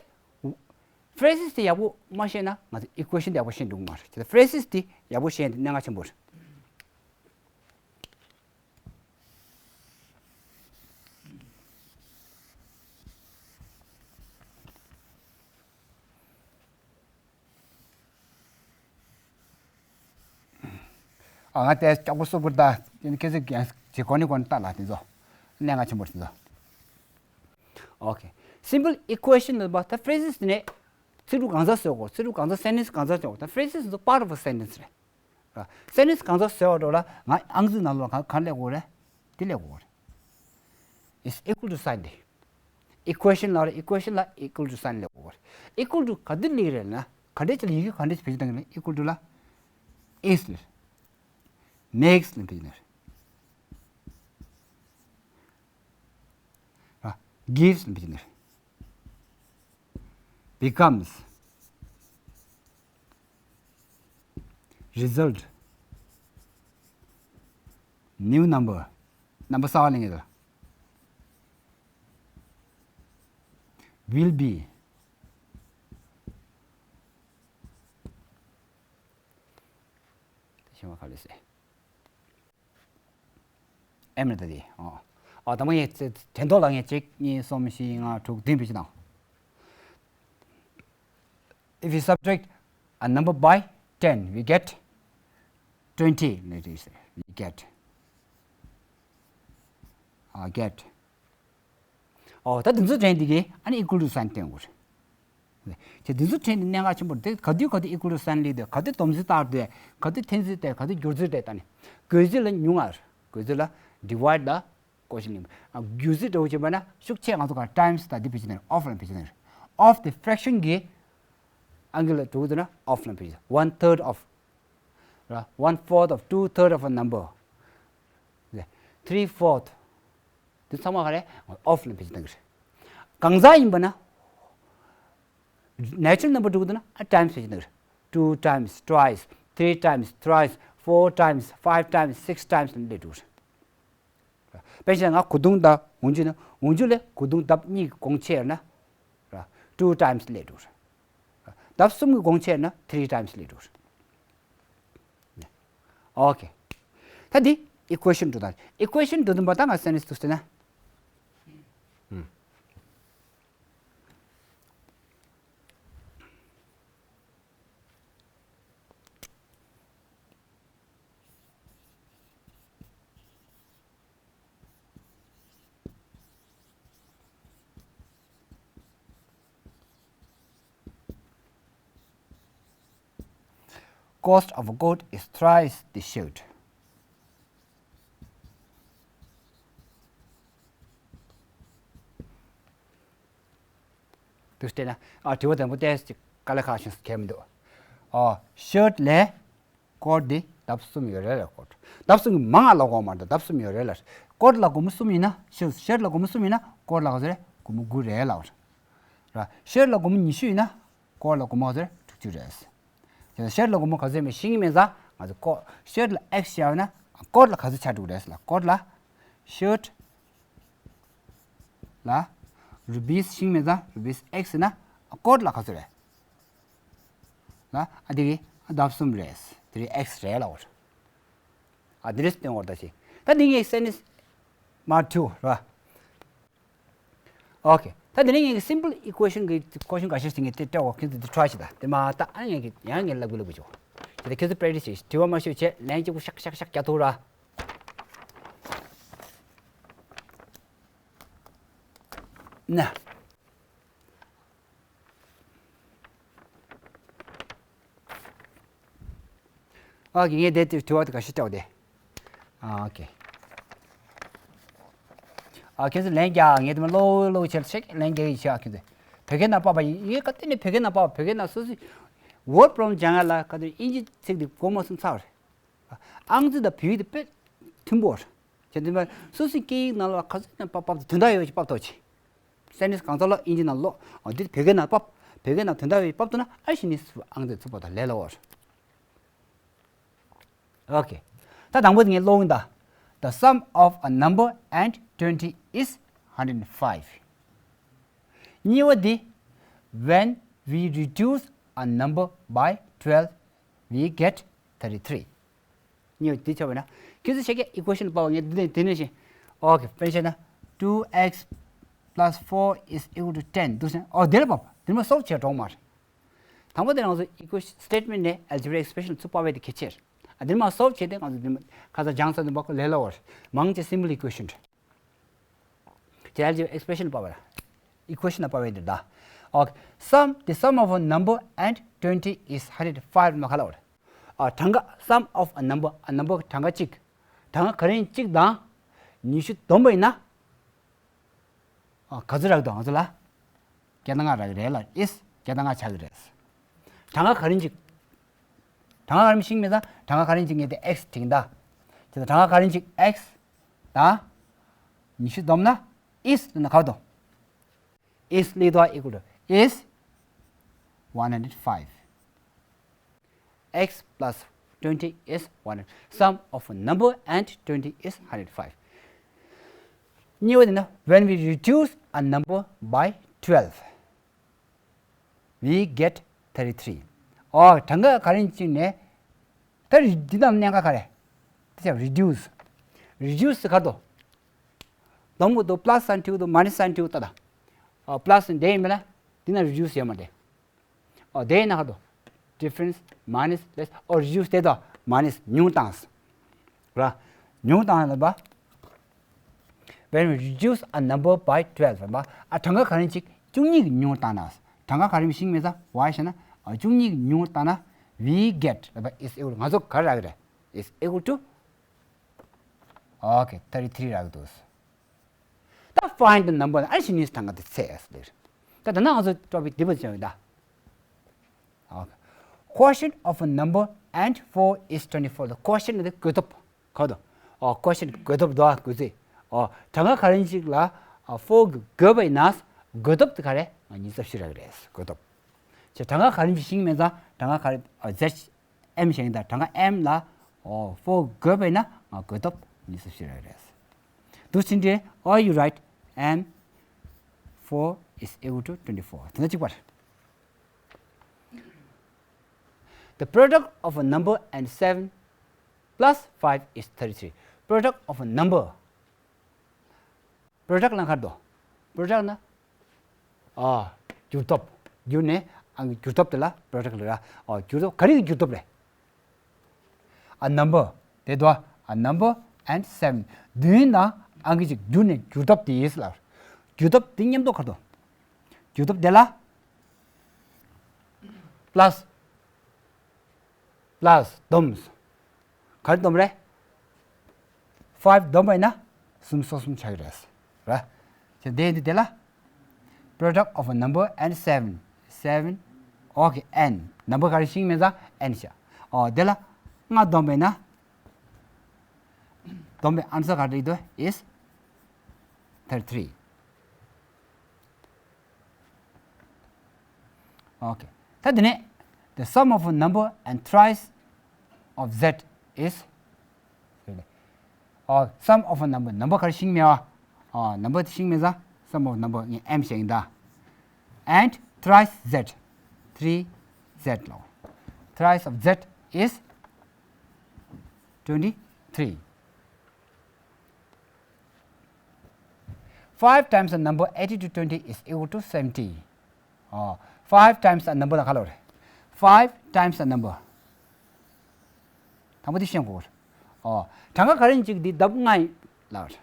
phrases དེ་ཡག་པོ་མ་ཤེས་ན་ང་ཚོ་equation དེ་ཡག་པོ་ཤེས་འགྲོ་གི་མ་རེད། དེ་phrases དེ་ཡག་པོ་ཤེས་ན་དེ་གནད་འགག་ཆེན་པོ་རེད། ཨ། ང་དེ་ལྕགས་པོ་སུ་བུར་ད་དེ་ནི་ཁྱེད་ཚོས་རྒན་ཇེ་གོ་ནི་གོ་ནི་ལྟ་ལ་དེ་ཚོ་གནད་འགག་ཆེན་པོ་རེད་དེ་ཚོ། Okay. Simple equation ལ་བ་ད་phrases དེ་ནས་ཚིག་འབྲུ་གང་ཚང་བཟོ་དགོས། ཚིག་འབྲུ་གང་ཚང་sentence གང་ཚང་བཟོ་དགོས། ད་phrases དེ་ཚོ་part of a sentence རེད། ར། sentence གང་ཚང་བཟོ་བ་འགྲོ་ལ་ང་ཨང་རྩིས་ནང་ལོགས་ག་ག་ལས་དགོས་རེད། དེ་ལས་དགོས་རེད། Is equal to sign དེ། equation ལ་རེད། equation ལ་equal to sign ལས་དགོས་རེད། equal to ག་དུས་ལས་རེད་ན་ག་འདྲས་ཅིག་ལ་ཡི་གེ་ག་འདྲས་ཅིག་བེད་སྤྱོད་གཏོང་གི་ན། equal to ལ་is ལ་makes ལ་བེད་སྤྱོད་གཏོང་གི་རེད། ར། gives ལ་བེད་སྤྱོད་གཏོང་གི་རེད། becomes, result, new number, number གསར་པ་ལེན་གྱི་རེད། will be. དེ་ཤེས་མ་ག་ལས་ཟེར། ཨེམ་རེད་ད་དེ། ཨོ། ཨོ། ད་མ་ངས་དྲན་ཐོག་ལ་ངས་གཅིག་གཉིས་གསུམ་བཞི་ལྔ་དྲུག་བདུན་བེད་སྤྱོད་གནང་། If we subtract a number by ten, we get twenty. We get, uh, get. ཨོ། ད་འདི་ཚོ་དྲན་འདི་གི་ཨ་ནི་equal to sign སྟོན་དགོས་རེད། དེ་འདི་ཚོ་དྲན་འདི་གནད་འགག་ཆེན་པོ་རེད། དེ་ག་དུས་ག་དུས་equal to sign སླེབས་དུས། ག་དུས་སྡོམ་རྩིས་བཏང་དུས། ག་དུས་འཐེན་རྩིས་བལྟས། ག་དུས་སྒྱུར་རྩིས་བལྟས། ད་ནི་བགོ་རྩིས་ལ་ཉུང་ང་རེད། བགོ་རྩིས་ལ་divide ལ་བགོ་བཤའ་ལེན། ཨ། སྒྱུར་རྩིས་འདྲ་བོ་བྱེད་པ་ན་ཤུགས་ཆེ་ང་ཚོ་ག་times དང་འདི་བེད་སྤྱོད་གནང་རེད། of ལ་བེད་སྤྱོད་གནང་རེད། of དེ་fraction གི་ཨང་ཀི་ལ་འགྲོ་གི་འདུག་ན་of ལ་བེད་སྤྱོད། One third of ར། One fourth of, two third of a number, three fourth. འདི་ཚང་མ་ག་རེ་of ལ་བེད་སྤྱོད་གཏོང་གི་རེད། གང་ཟག་ཡིན་པ་ན་natural number འགྲོ་གི་འདུག་ན་times བེད་སྤྱོད་གཏོང་གི་རེད། Two times, twice, three times, thrice, four times, five times, six times ལ་འགྲོ་གི་རེད། དཔེར་ན་ང་གོས་ཐུང་དང་འོག་འཇུག་ན། འོག་འཇུག་ལས་གོས་ཐུང་ལྡབ་གཉིས་གོང་ཆེ་ཡོད་ན། ར། two times སླེབས་འགྲོ་གི་རེད། ལྡབ་གསུམ་གྱི་གོང་ཆེ་ན་three times སླེབས་འགྲོ་གི་རེད། Okay. ད་འདི་equation འགྲོ་དང་equation འགྲོ་དུས་པ་ད་ང་sentence དུ་བལྟས་ན། Cost of a coat is thrice the shirt. དུས་བལྟས་ན། ཨ། དྲི་བ་དང་པོ་ཏོག་ཙམ་དཀའ་ལས་ཁག་ཤིང་གལ་མི་འདུག་ཨ། shirt ལས་coat འདི་ལྡབ་གསུམ་ཡོད་རེད་ལ། coat ལྡབ་གསུམ་གྱི་མང་ང་ལ་གོ་མ་རེད། ལྡབ་གསུམ་ཡོད་རེད་ལ། coat ལ་སྒོར་མོ་གསུམ་ཡིན་ན། shirt shirt ལ་སྒོར་མོ་གསུམ་ཡིན་ན་coat ལ་ག་ཚོད་རེད། སྒོར་མོ་དགུ་རེད་ལ། ར། shirt ལ་སྒོར་མོ་ཉི་ཤུ་ཡིན་ན་coat ལ་སྒོར་མོ་ག་ཚོད་རེད། དྲུག་ཅུ་རེད། དེ་shirt ལ་སྒོར་མོ་ག་ཚོད་མེད་ཤེས་ཀྱི་མེད་ཙང་ང་ཚོ་coat shirt ལ་X བཞག་ན་coat ལ་ག་ཚོད་ཆགས་འགྲོ་གི་རེད་ལ། coat ལ་shirt ལ་rupees ཤེས་ཀྱི་མེད་ཙང་rupees X ན་coat ལ་ག་ཚོད་རེད་ལ། ཨ། དེ་གི་ལྡབ་གསུམ་རེད། དེ་རིང་X་རེད་ལབ་པ་རེད། ཨ་འདི་རེད་སྟོན་བར་ད་ཞིག་ད་འདི་ངས་sentence མ་two་རེད་བ། Okay. ད་དེ་ནས་ངས་simple equation གི་question འགའ་ཤས་ཤིག་ངས་དེ་སྤྲད་འོ་ཁྱེད་ཚོ་དེ་try བྱེད་ད། དེ་མ་ད་ཨ་ངས་ཀྱི་ཡང་ངས་ལབ་དགོས་ལབ་དགོས་བྱུང་། དེ་ད་ཁྱེད་ཚོ་practice བྱེད། དྲི་བ་མ་ཤོད་བྱས་ལན་གཅིག་པུ་ཤག་ཤག་ཤག་རྒྱག་ཐུབ་ར། ན། ཨོ་ཁེ། ངས་དེ་དེ་དྲི་བ་དེ་ག་ཤེད་སྤྲད་དེ། ཨོ་ཁེ། ཨ་ཁྱེད་ཚོ་ལན་རྒྱག་ངས་དེ་མ་ལོག་ལོག་བྱས་ཤིག་ལན་རྒྱག་གི་ཤག་ཁྱེད་ཚོ། བོད་སྐད་ནང་ཕབ་པ་ཡིན་ག་དེ་ནས་བོད་སྐད་ནང་ཕབ་བོད་སྐད་ནང་སོ་སོའི་word problem སྦྱང་ཡ་ལ་ག་དེ་ཨིན་ཇི་ཚིག་དེ་གོ་མ་སོང་ཚར་རེད། ཨང་རྩིས་དང་བོད་ཡིག་དེ་དཔེ་མཐུན་པོ་རེད། བྱས་དུས་མ་སོ་སོའི་སྐད་ཡིག་ནང་ལ་ག་ཚོད་ནས་ཕབ་ཕབ་དེ་དོན་དག་ཡོད་ཅིག་ཕབ་ཐུབ་ཅིག sentence གང་ཚོད་ལ་ཨིན་ཇི་ནང་ལོག་འོ་འདི་བོད་སྐད་ནང་ཕབ། བོད་སྐད་ནང་དོན་དག་ཡོད་ཅིག་ཕབ་ཐུབ་ན་ཨ་ཤི་ནི་སུ་ཨང་རྩིས་ཚུགས་པ་དང་ལས་སླ་བོ་རེད། Okay. ད་དང་པོ་དེ་ངས་ཀློག་ཡིན་ད། The sum of a number and twenty is hundred and five. གཉིས་པ་དེ། When we reduce a number by twelve, we get thirty-three. གཉིས་པ་དེ་ཆགས་པ་ན། ཁྱེད་ཚོ་ཤེས་ཀྱི་equation ཕབ་པ་ངས་འདི་ནས་དེ་ནས་ཤེས། Okay. དཔེར་བཤད་ན། Two x plus four is equal to ten འདུག་སེ། ཨོ་དེ་ལ་ཕབ། དེ་མ་solve བྱས་འགྲོ་མ་རེད། དང་པོ་དེ་རང་ཚོ་equation statement ནས་algebraic expression ཚུར་ཕབ་པའི་དེ་ཁྱེར། ཨ་དེ་མ་solve བྱས་ཏེ་ང་ཚོ་དེ་མ་ཁ་ཚ་སྦྱང་ས་དེ་མ་ཁོ་ལས་སླ་བོ་རེད། མང་ཆེ་simple equation རེད། དེ་algebraic expression ཕབ་པ་ར། equation ལ་ཕབ་པའི་དེ་ད། Okay. Sum, the sum of a number and twenty is hundred five མ་ཁ་ལ་བ་རེད། ཨ་གྲངས་ཀ sum of a number, a number གྲངས་ཀ་གཅིག་གྲངས་ཀ་ག་རེ་གཅིག་དང་ཉི་ཤུ་བསྡོམས་པ་ཡིན་ན། ཨ་ག་ཚོད་རག་འདུག་ང་ཚོ་ལ། བརྒྱ་དང་ལྔ་རག་གི་རེད་ལ་is བརྒྱ་དང་ལྔ་ཆགས་ཀྱི་རེད། གྲངས་ཀ་ག་རེ་གཅིག་གྲངས་ཀ་ག་རེ་ཤེས་མེད་ཙང་གྲངས་ཀ་ག་རེ་གཅིག་ངས་དེ་x བྲིས་ད། དེ་ལ་གྲངས་ཀ་ག་རེ་གཅིག x དང་། ཉི་ཤུ་བསྡོམས་ན་is ལ་ན་ག་བ་དོ། Is ལི་དོ་equal to is one hundred five. X plus twenty is one hundred. Sum of a number and twenty is hundred five. གཉིས་པ་དེ་ན། When we reduce a number by twelve, we get thirty-three. ཨོ་གྲངས་ཀ་ག་རེ་གཅིག་ནས། ད་རི་འདི་དང་གནད་འགག་ག་རེ། དེ་ཚོ་reduce. Reduce ག་དོ། བསྡོམས་གི་འདུག plus sign བྲིས་འདུག minus sign བྲིས་ད་ད། ཨ་plus དེ་ཡིན་མིན་ན། འདི་ན་reduce ཡོད་མ་རེད། ཨོ་དེ་ཡིན་ན་ག་དོ། Difference minus less ཨོ་reduce དེ་དོ་minus ཉུང་བཏང་། ར། ཉུང་བཏང་ལ་བ། When we reduce a number by twelve བ། ཨ་གྲངས་ཀ་ག་རེ་གཅིག་བཅུ་གཉིས་ཀྱིས་ཉུང་བཏང་ན། གྲངས་ཀ་ག་རེ་ཤེས་མེད་ཙང་why ཞེ་ན། ཨ་བཅུ་གཉིས་ཀྱིས་ཉུང་བཏང་ན། We get ལ་བ་is equal ང་ཚོ་ག་རེ་རག་གི་རེད། Is equal to Okay, thirty-three རག་འདུག་ད་find the number ཨ་ཤི་ནི་གྲངས་ཀ་དེ་ཚེ་ཨེ་ཟེར། ད་ད་ནང་ང་ཚོ་topic འདི་པ་ཅན་ཡོད་ད། Okay. Quotient of a number and four is twenty-four. The quotient དེ་བགོས་ཐོབ། ག་དོ། ཨོ་quotient བགོས་ཐོབ་དོ་བགོས་ཚེ། ཨོ་གྲངས་ཀ་ག་རེ་ཞིག་ལ་four གི་བགོས་པ་ཡིན་ན་བགོས་ཐོབ་དེ་ག་རེ་ཉི་ཤུ་རྩ་བཞི་རག་གི་རེད་བགོས་ཐོབ། ཁྱེད་གྲངས་ཀ་ག་རེ་ཞིག་ཤེས་མེད་ཙང་གྲངས་ཀ་ག་རེ་ཨ་z M བཞག་ཡིན་ད་གྲངས་ཀ M ལ་ཨོ་four བགོས་པ་ཡིན་ན་ང་བགོས་ཐོབ་ཉི་ཤུ་རྩ་བཞི་རག་གི་རེད། འདུག་ཕྱིན་དྲི་or you write and four is equal to twenty-four. དེ་ན་གཅིག་པར། The product of a number and seven plus five is thirty-three. Product of a number. Product ལ་ག་རེ་འདུག Product ན། ཨ། བསྒྱུར་ཐོབ། བསྒྱུར་ནས་ཨང་བསྒྱུར་ཐོབ་དེ་ལ་product ལ་ར། ཨ་བསྒྱུར་ཐོབ་ག་རེ་གི་བསྒྱུར་ཐོབ་རེད། A number དེ་དོ། A number and seven བདུན་དང་ཨང་ཀི་གཅིག་བསྒྱུར་ནས་བསྒྱུར་ཐོབ་དེ་ཡིན་ལ། བསྒྱུར་ཐོབ་དེ་མཉམ་དུ་ག་རེ་འདུག་བསྒྱུར་ཐོབ་དེ་ལ་plus plus བསྡོམས། ག་རེ་བསྡོམས་རེད། five བསྡོམས་པ་ཡིན་ན་སུམ་ཅུ་སོ་གསུམ་ཆགས་ཀྱི་རེད། ར། ཁྱེད་དེ་འདི་དེ་ལ། Product of a number and seven. Seven. Okay, n. Number ག་རེ་ཤེས་མེད་ཙང་n བྱ། ཨོ་དེ་ལ་ལྔ་བསྡོམས་པ་ཡིན་ན། བསྡོམས་པའི་answer ག་རེ་འདུག is thirty-three. Okay. ད་དེ་ནས། The sum of a number and thrice of z is ཨོ། Sum of a number. Number ག་རེ་ཤེས་མེད་བ། ཨོ། Number དེ་ཤེས་མེད་ཙང་sum of number ངས་m བྱས་ཡིན་ད། And thrice z. Three z ལོ། Thrice of z is twenty-three. Five times the number eighty-two twenty is equal to seventy. ཨོ། Five times a number ལ་ག་ལབ་རེད། Five times a number. དང་པོ་དེ་ཤེས་དགོས། ཨོ། གྲངས་ཀ་ག་རེ་ཡིན་གཅིག་འདི་ལྡབ་ལྔ་ཡིན་ལབ་རེད།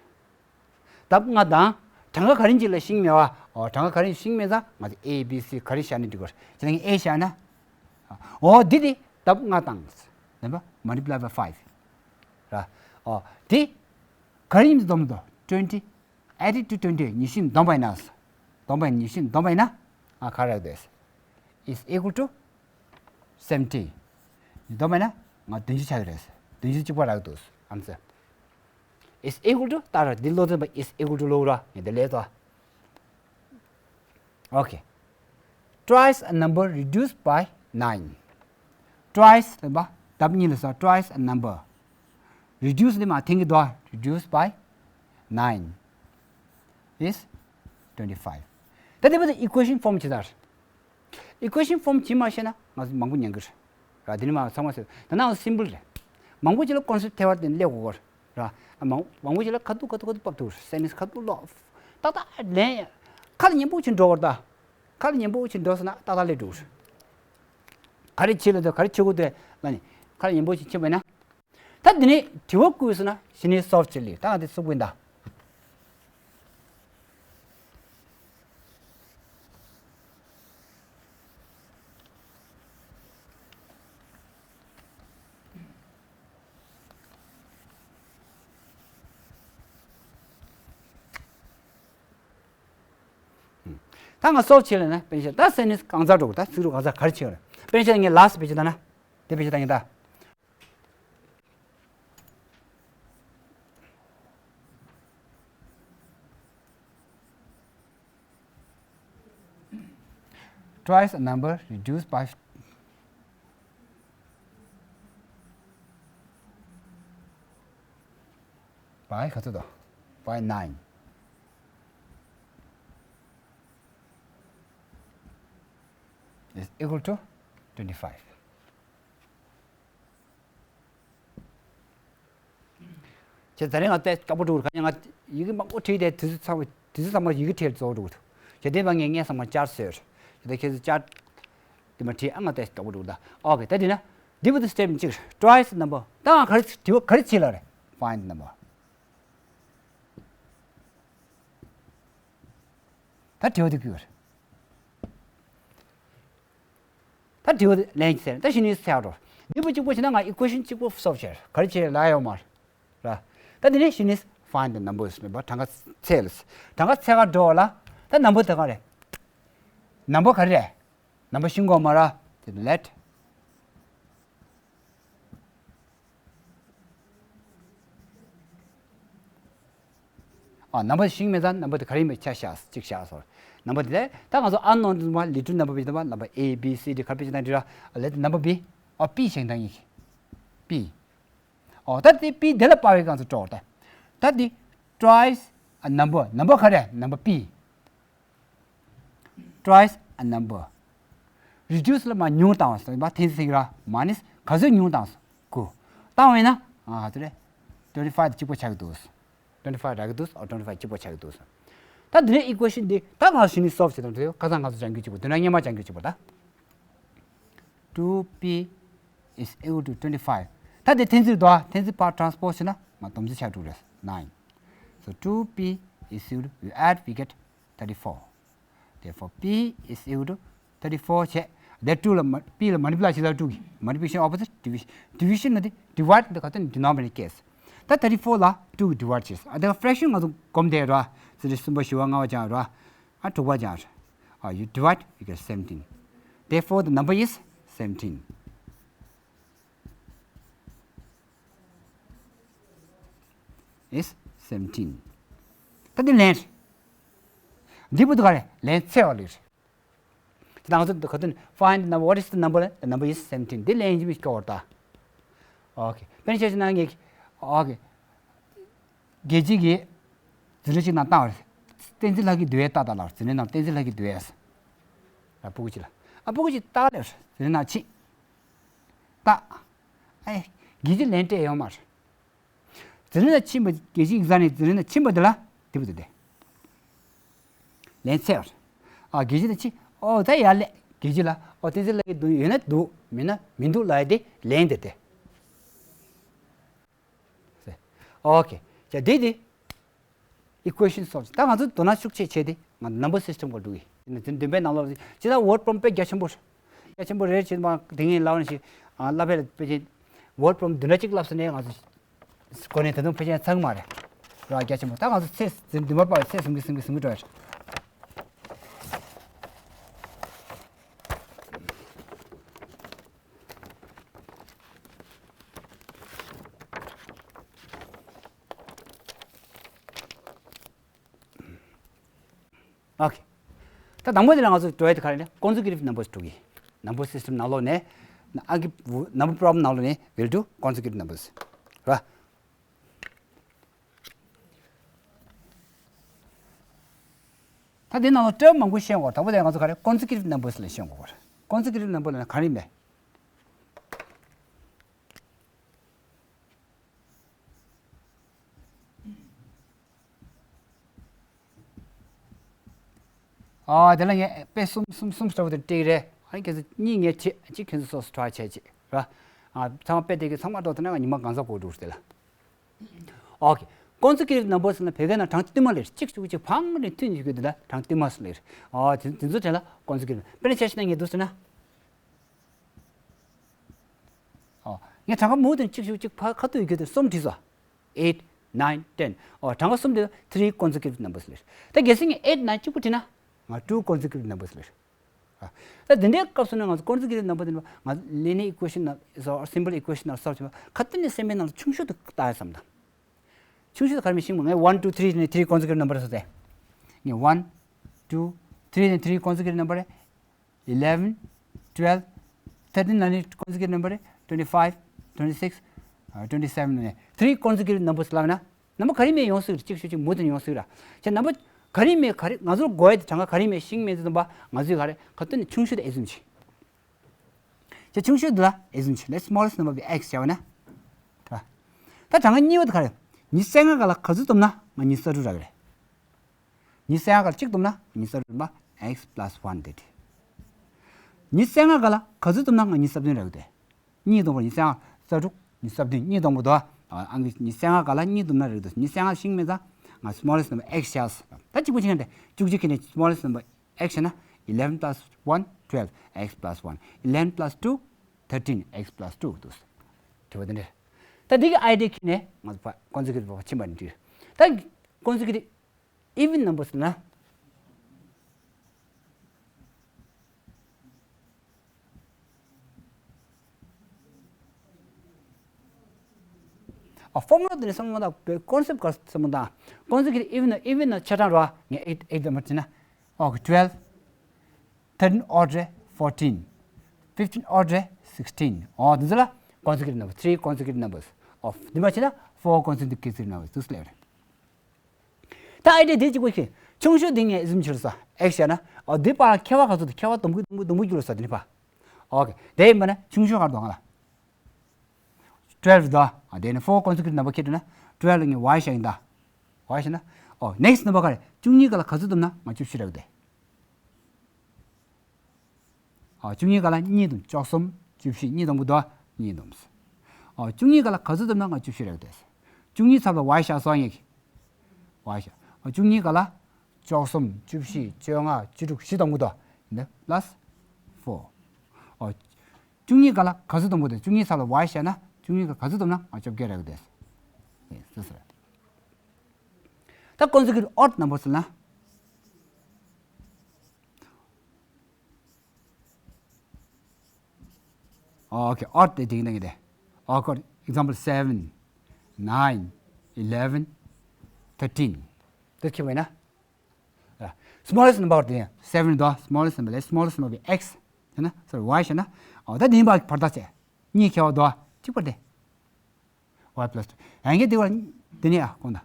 ལྡབ་ལྔ་དང་གྲངས་ཀ་ག་རེ་ཡིན་གཅིག་ལ་ཤེས་མེད་པ། ཨོ། གྲངས་ཀ་ག་རེ་ཡིན་ཤེས་མེད་ཙང་ང་ཚོ་A B C ག་རེ་བཞག་ན་འགྲིག་གི་རེད། ཁྱེད་རང་གིས་A བཞག་ན། ཨོ། འདི་དེ་ལྡབ་ལྔ་དང་། ནམ་པ་multiply by five ར། ཨོ། དེ་ག་རེ་ཡིན་སྡོམ་དོ། twenty eighty to twenty ཉི་ཤུ་བསྡོམས་པ་ཡིན་ན། བསྡོམས་པ་ཡིན་ཉི་ཤུ་བསྡོམས་པ་ཡིན་ན། ཨ་ག་རེ་རག་འདུག is equal to seventy བསྡོམས་པ་ཡིན་ན་ང་བདུན་ཅུ་ཆགས་ཀྱི་རེད། བདུན་ཅུ་གཅིག་པ་རག་འདུག་ཨམ་ཙི། is equal to ད་ར་འདི་ལོ་ཙམ་པ་is equal to ལོ་ར་ངས་འདི་ལས་དོ། Okay. Twice a number reduced by nine. Twice ལབ་པ་ལྡབ་གཉིས་ལ་སོགས། Twice a number reduce ལ་མ་ཐེངས་ཀྱི་དོ། Reduced by nine is twenty-five. ད་དེ་བས་equation form བྱེད་ད། Equation form བྱེད་མ་ཤེས་ན་ང་ཚོ་མང་པོ་ཉན་གི་རེད། ར་དེ་ནི་མ་ཚང་མ་ཟེར་ད་ནང་simple རེད། མང་པོ་ཅིག་ལ་concept ཐེ་བ་དེ་སླེབས་དགོས་གོ་ར། མང་མང་པོ་ཅིག་ལ་ཁ་ཐུག་ཁ་ཐུག་ཁ་ཐུག་ཕབ་ཐུབ་རེད། Sentence ཁ་ཐུག་ལོག་ཏག་ཏག་ལན་ཡ། ཁ་ལ་ཉན་པོ་ཅིག་འགྲོ་བར་ད། ཁ་ལ་ཉན་པོ་ཅིག་འགྲོ་སོང་ན་ཏག་ཏག་སླེབས་འགྲོ་གི་རེད། ག་རེ་བྱེད་ལ་ད་ག་རེ་བྱེད་དགོས་དེ་ལ་ནི་ཁ་ལ་ཉན་པོ་ཅིག་བྱེད་པ་ན། ད་འདི་ནས་དྲི་བ་བཀོད་སོང་ན་གཞི་ནས་solve བྱེད་ལེ་ད་ང་དེ་སུབ་གིན་ད། ད་ང་solve བྱེད་ལེ་ན་དཔེ་ཆ་ད་sentence གང་ཚར་འགྲོ་གི་ད་ཚིག་རུ་གང་ཚར་ག་རེ་བྱེད་གི་རེད། དཔེ་ཆ་ངས་last བེད་སྤྱོད་ད་ན་དེ་བེད་སྤྱོད་ད་ངས་ད། Twice a number reduced by by ག་ཚོད་དང་by nine is equal to twenty-five. ཁྱེད་ད་རེས་ང་ཏོག་ཙམ་སྐྱོ་པོ་འགྲོ་གི་རེད། ཁ་ཉིན་ང་ཡི་གེ་མང་པོ་བྲིས་ཏེ་དུས་ཚོད་ཚང་མ་དུས་ཚོད་ཚང་མ་ཡི་གེ་བྲིས་རྫོགས་འགྲོ་གི་འདུག་ཁྱེད་དེ་བ་ངས་ངས་ཚང་མ་བསྐྱར་བཟོས་རེད། ཁྱེད་ད་ཁྱེད་ཚོ་བསྐྱར་དེ་མ་བྲིས་ཨ་ང་ཏོག་ཙམ་སྐྱོ་པོ་འགྲོ་གི་འདུག་ཨོ་ཁེ་ད་དེ་ན་འདི་བུ་དུ་step གཅིག twice number ད་ང་ག་རེ་དྲི་བ་ག་རེ་བྱེད་ལ་རེད། Find number ད་དྲི་བ་དེ་བསྐུལ་བ་རེད། ད་དྲི་བ་དེ་ལན་གྱིས་ཟེར་ད་གཞི་ནས་ཟེར་རོ། འདི་པོ་གཅིག་པོ་བྱས་ན་ང་equation གཅིག་པོ་solve བྱེད་ག་རེ་བྱེད་ལ་ཡོད་མ་རེད། ད་དེ་ནས་གཞི་ནས་find the numbers མིན་པ་གྲངས་ཀ་ཚད་ལ་གྲངས་ཀ་ཚད་ག་འགྲོ་བ་ལ་ད་number དེ་ག་རེད། number ག་རེ་རེད། number ཤེས་དགོས་མ་རེད། དེ་let ཨ་number ཤེས་མེད་ཙང་number དེ་ག་རེ་ཡིན་པའི་ཆ་བཞག་གཅིག་བཞག་སོང་། number དེ་ལས་ད་ང་ཚོ་unknown དེ་ཚོ་མ་little number བྱེད་དུས་number A B C D ག་རེ་བྱེད་དང་འདྲི་ར། let number be ཨ་P བྱེད་དང་ཡིན། P ཨོ་ད་དེ་P དེ་ལ་པ་བའི་གང་ཚོ་སྤྲོ་ད། ད་དེ་twice a number number ག་རེ་number P twice a number reduce ལ་མ་ཉུང་བཏང་བ་སོང་བ་ཐེངས་ཟིག་ར་minus ག་ཚོད་ཉུང་བཏང་སོང་དགུ་བཏང་བས་ན་ཨ་དེ་རེད། twenty five དེ་གཅིག་པོ་ཆགས་ཀྱི་འདུག twenty five རག་གི་འདུག་ཨོ་twenty five གཅིག་པོ་ཆགས་ཀྱི་འདུག་ད་འདི་ནས་equation འདི་ད་ང་ཞི་ནི་solve བྱེད་དང་འདྲ་ཡོད་ཁ་སང་ང་ཚོ་སྦྱང་རྒྱུ་གཅིག་པོ་འདི་ན་སྔོན་མ་སྦྱང་རྒྱུ་གཅིག་པོ་ད། two P is equal to twenty five ད་དེ་ཐེངས་ཚིག་འདུག་ཨ་ཐེངས་ཚིག་ཕར་transpose བྱེད་ན་ང་སྡོམ་རྩིས་ཆགས་འགྲོ་རེད་nine so two P is equal to we add we get thirty four therefore P is equal to thirty four བྱས། དེ་two ལ་མ- P ལ་multiply བྱེད་ལ་two གི་multiplication opposite division division ནི་divide འདི་ག་དོན་denominator case ད་thirty four ལ་two གི་divide བྱས། ཨ་དེ་ག་fraction ང་ཚོ་གོམས་དེ་ར་ཟེར་གསུམ་པ་བཞི་པ་ལྔ་པ་ཅང་ར་ཨ་དྲུག་པ་ཅང་ར། ཨ་you divide you get seventeen therefore the number is seventeen is seventeen ད་འདི་ལན་རེད། འདི་བུ་དུ་ག་རེད་ལན་ཚད་བ་ལེར། དེ་དང་ཚོ་ག་དོན་find number what is the number the number is seventeen འདི་ལན་ཡིན་གྱི་མི་སྐྱོ་བར་ད། ཨོ་ཁེ་དཔེར་ན་ཆ་བཞག་ན་ངས་ཨོ་ཁེ་རྒྱལ་སྤྱི་གི་འཛིན་གྲྭ་གཅིག་ནང་བཏང་བ་རེད། བསྟན་འཛིན་ལྷ་སྐྱིད་འདུལ་བའི་རྟགས་དང་ལ་འཛིན་གྲྭ་ནང་བསྟན་འཛིན་ལྷ་སྐྱིད་འདུལ་བའི་ཨ་སྤུ་གུ་གཅིག་ལ་ཨ་སྤུ་གུ་གཅིག་རྟགས་ལེར་འཛིན་གྲྭ་ནང་ཕྱིན། རྟགས། ཨེ། རྒྱལ་སྤྱི་ལན་སྤྲད་ཡོད་མ་རེད། འཛིན་རིམ་ལ་ཕྱིན་པ་གལ་ཆེ་ཡིག་ཚང་ནས་འཛིན་རིམ་ལ་ཕྱིན་པ་དེ་ལ་དེ་བུ་དེ་དེ། ལན་ཚད་བར། ཨ་གལ་ཆེ་ན་ཕྱི་ཨོ་ད་ཡར་ལས་གལ་ཆེ་ལ་ཨོ་བསྟན་འཛིན་ལགས་ཀྱིས་འདུག་ཡོད་ན་འདུག་མེད་ན་མི་འདུག་ལབ་ཡ་དེ་ལན་དེ་དེ། ཨོ་ཁེ། ཇ་དེ་དེ། Equation solve། ད་ང་ཚོ་དོ་སྣང་ཤུགས་ཆེ་བྱས་ཏེ་ང་ཚོ་number system སྐོར་འགྲོ་གི་ཡིན། དེ་བདུན་པའི་ནང་ལོགས་ཅི་ད་word problem དཔེ་རྒྱ་ཆེན་པོ་རེད། རྒྱ་ཆེན་པོ་རེད་ཅེས་མ་དེ་ངས་ལབ་ན་ཞིག་ཨ་བསླབ་པའི་དཔེ་ཆེན་word problem བདུན་ཕྲག་གཅིག་བསླབ་ཟེར་ནས་ང་ཚོ་གོ་ནས་ད་དུང་དཔེ་ཆེན་ཚང་མ་རེད། ར་རྒྱ་ཆེན་པོ། ད་ང་ཚོ་ཚེས་བདུན་པ་བར་ཚེས་ཟིན་གི་ཟིན་གི་ཟིན་གི་འགྲོ་ཡ་རེད། ཨོ་ཁེ། ད་དང་པོ་དེ་ལ་ང་ཚོ་འགྲོ་ཡ་དེ་ག་རེ་ལབ་ན་consecutive numbers འགྲོ་གི། number system ནང་ལོགས་ནས་ཨ་གི་number problem ནང་ལོགས་ནས་we'll do consecutive numbers ར། ད་དེ་ནང་ལོགས་ཊརམ་མང་པོ་ཤེས་དགོས། དང་པོ་དེ་ལ་ང་ཚོ་ག་རེ་consecutive numbers ལ་ཤེས་དགོས་གོ། consecutive number ལབ་ན་ག་རེ་ཡིན་པས། ཨ་དེ་ལ་ངས་དཔེ་གསུམ་གསུམ་གསུམ་ལྟ་བུ་དེ་སྤྲད་རེད། ཨ་ནི་ཁྱེད་ཚོ་གཉིས་ངས་བྱེད་གཅིག་ཁྱེད་ཚོ་སོ་སོ་try བྱས་བྱེད་ར། ཨ་ཚང་མ་དཔེ་དེ་གི་ཚང་མ་འགྲོ་ཐུབ་ན་ང་ཉི་མ་གང་ཚ་གོ་འགྲོ་རེད་ལ། ཨོ་ཁེ། consecutive numbers ལབ་ན་བོད་སྐད་ནང་གྲངས་བསྟུད་མ་ལབ་རེད། གཅིག་གཅིག་གཅིག་བང་རིམ་མཐུད་ནས་ཡོད་དེ་ལ་གྲངས་བསྟུད་མ་ལབ་རེད། ཨ་དེ་དེ་ཚོ་གྲས་ལ་consecutive། དཔེར་ན་ཆ་བཞག་ན་ངས་འདུག་ཟེར་ན། ཨོ། ངས་གྲངས་ཀ་མུ་མཐུད་གཅིག་གཅིག་གཅིག་ཕར་ཁ་ཐུག་ཡོད་དེ་གསུམ་བྲིས་སོ། eight, nine, ten། ཨོ་གྲངས་ཀ་གསུམ་དེ་three consecutive numbers ལབ་རེད། ད་གལ་སྲིད་ངས་eight, nine གཅིག་པུ་བྲིས་ན་ང་two consecutive numbers ལབ་རེད། ཨ། ད་དེ་འདྲའི་སྐབས་སུ་ནི་ང་ཚོ་consecutive number དེ་ནི་ང་linear equation ནང་ཟེར་simple equation ནང་གསར་བྱུང་བ་ཁ་ཏོན་ནས་སེམས་པའི་ནང་ལ་ཆུང་ཤོས་དེ་བལྟ་ཡ་བསམ་དང་། ཆུང་ཤོས་དེ་ག་རེ་མི་ཤེས་མོ། ངས་one, two, three ནས་three consecutive number སོ་ཏེ། ངས་one, two, three ནས་three consecutive number eleven, twelve, thirteen ལ་ནི་consecutive number twenty five, twenty six, twenty seven ནས་three consecutive numbers ལབ་ན། number ག་རེ་མེད་ཡོང་སྲིད་རེད། གཅིག་ཤོས་གཅིག་མུ་མཐུད་ཡོང་སྲིད་ར། ཁྱེད་number ག་རེ་མེད་ག་རེ་ང་ཚོར་དགོས་ཡ་དེ་གྲངས་ཀ་ག་རེ་མེད་ཤིང་མེད་དེ་དུམ་པ་ང་ཚོས་ག་རེ་ཁ་ཏོན་ནས་ཆུང་ཤོས་དེ་ཨེ་ཟུམ་བྱེད། ཁྱེད་ཆུང་ཤོས་དེ་ལ་ཨེ་ཟུམ་བྱེད། Let smallest number be x བྱ་བ་ན། ད་གྲངས་ཀ་གཉིས་པ་དེ་ག་རེ། ཉི་ཤུ་རྩ་ལྔ་ག་ལ་ག་ཚོད་བསྡོམས་ན་ང་ཉི་ཤུ་རྩ་དྲུག་རག་གི་རེད། ཉི་ཤུ་རྩ་ལྔ་ག་ལ་གཅིག་བསྡོམས་ན་ང་ཉི་ཤུ་རྩ་དྲུག་རེད་པ། x plus one དེ་རེད། ཉི་ཤུ་རྩ་ལྔ་ག་ལ་ག་ཚོད་བསྡོམས་ན་ང་ཉི་ཤུ་རྩ་བདུན་རག་གི་རེད། གཉིས་བསྡོམས་པ་ཉི་ཤུ་རྩ་ལྔ་རྩ་དྲུག་ཉི་ཤུ་རྩ་བདུན་གཉིས་བསྡོམས་པ་དོ། ཨང་ཉི་ཤུ་རྩ་ལྔ་ག་ལ་གཉིས་བསྡོམས་ན་རག་གི་འདུག་ཉི་ཤུ་རྩ་ལྔ་ཤིང་མེད་ཙང་ང་smallest number x བྱས། ད་གཅིག་པ་གཅིག་རྐྱང་དེ་བཅུ་གཅིག་གི་ནས་smallest number x བྱས་ན eleven plus one, twelve, x plus one, eleven plus two, thirteen, x plus two འདུག་དྲི་བ་དེ་འདྲ། ད་འདི་གི་idea ཁྱེར་ནས་ང་ཚོ་ཕ་consecutive ཕྱིན་པ་ནི་འགྲིག་ད་consecutive even numbers ལབ་ན། ཨ་formula དེ་ནི་བསམ་བློ་བཏང་། concept ག་བསམ་བློ་བཏང་། consecutive even, even ན་ཆ་ཚང་རོ། ངས་eight, eight དམ་པར་བྱས་ན། ཨོ་ཁེ། twelve, thirteen odd རེད། fourteen, fifteen odd རེད། sixteen ཨོ་དེ་ཚོ་ལ་consecutive number, three consecutive numbers of དེ་མ་བྱས་ན་four consecutive numbers དུ་སླེབས་རེད། ད་ཨའི་ཌི་ཡ་དེ་གཅིག་པོ་ཁེ། ཆུང་ཤོས་དེ་ངས་ཨེ་ཟུམ་བྱས་སོང་། x བྱས་ན། ཨོ་དེ་བར་ཁྱད་པར་ག་ཚོད་འདུག་ཁྱད་པར་སྡོམ་རྒྱུ་སྡོམ་རྒྱུ་སྡོམ་རྒྱུ་འགྱུར་སོང་དེ་ནི་ཕ། ཨོ་ཁེ། དེ་ཡིན་པ་ན་ཆུང་ཤོས་ག་རེ་འདུག་ང་ལ། twelve འདུག་ཨ་དེ་ནི་four consecutive number ཁེ་འདུག་ན། twelve ལ་ངས་y བྱས་ཡིན་ད། y བྱས་ན། ཨོ་next number ག་རེ། བཅུ་གཉིས་ག་ལ་ག་ཚོད་བསྡོམས་ན་ང་བཅུ་བཞི་རག་དེ། ཨ་བཅུ་གཉིས་ག་ལ་གཉིས་བསྡོམས་བཅུ་གསུམ། བཅུ་བཞི་གཉིས་བསྡོམ་གི་འདུག་གཉིས་བསྡོམས། ཨ་བཅུ་གཉིས་ག་ལ་ག་ཚོད་བསྡོམས་ན་ང་བཅུ་བཞི་རག་དེ། བཅུ་གཉིས་ཚབ་ལ་y བཞག་སོང་ངས། y བཞག་ཨ་བཅུ་གཉིས་ག་ལ་བཅུ་གསུམ། བཅུ་བཞི། བཅོ་ལྔ། བཅུ་དྲུག་བཞི་བསྡོམ་གི་འདུག་ཡིན་ན་plus four ཨ་བཅུ་གཉིས་ག་ལ་ག་ཚོད་བསྡོམ་གི་འདུག་བཅུ་གཉིས་ཚབ་ལ་y བཞག་ན་བཅུ་གཉིས་ག་ལ་ག་ཚོད་བསྡོམས་ན་ང་བཅོ་བརྒྱད་རག་གི་འདུག་ཡིན་ཟེར་ཟེར། ད་consecutive odd numbers ལབ་ན། ཨོ་ཁེ། odd དེ་དེ་ཡིན་ན་གི་དེ། ཨོ་ཁེ། example seven, nine, eleven, thirteen དེ་ཁེ་བས་ན། smallest number དེ་seven དོ། smallest number ལས་smallest number བའི་x དེ་ན་sorry y བྱས་ན། ཨོ་ད་དེ་ཡིན་པ་བར་ཐག་བྱས། གཉིས་ཁེ་བ་དོ། གཅིག་པ་དེ། y plus two ཡང་ངས་དེ་བར་དེ་ནས་ཨ་དགོངས་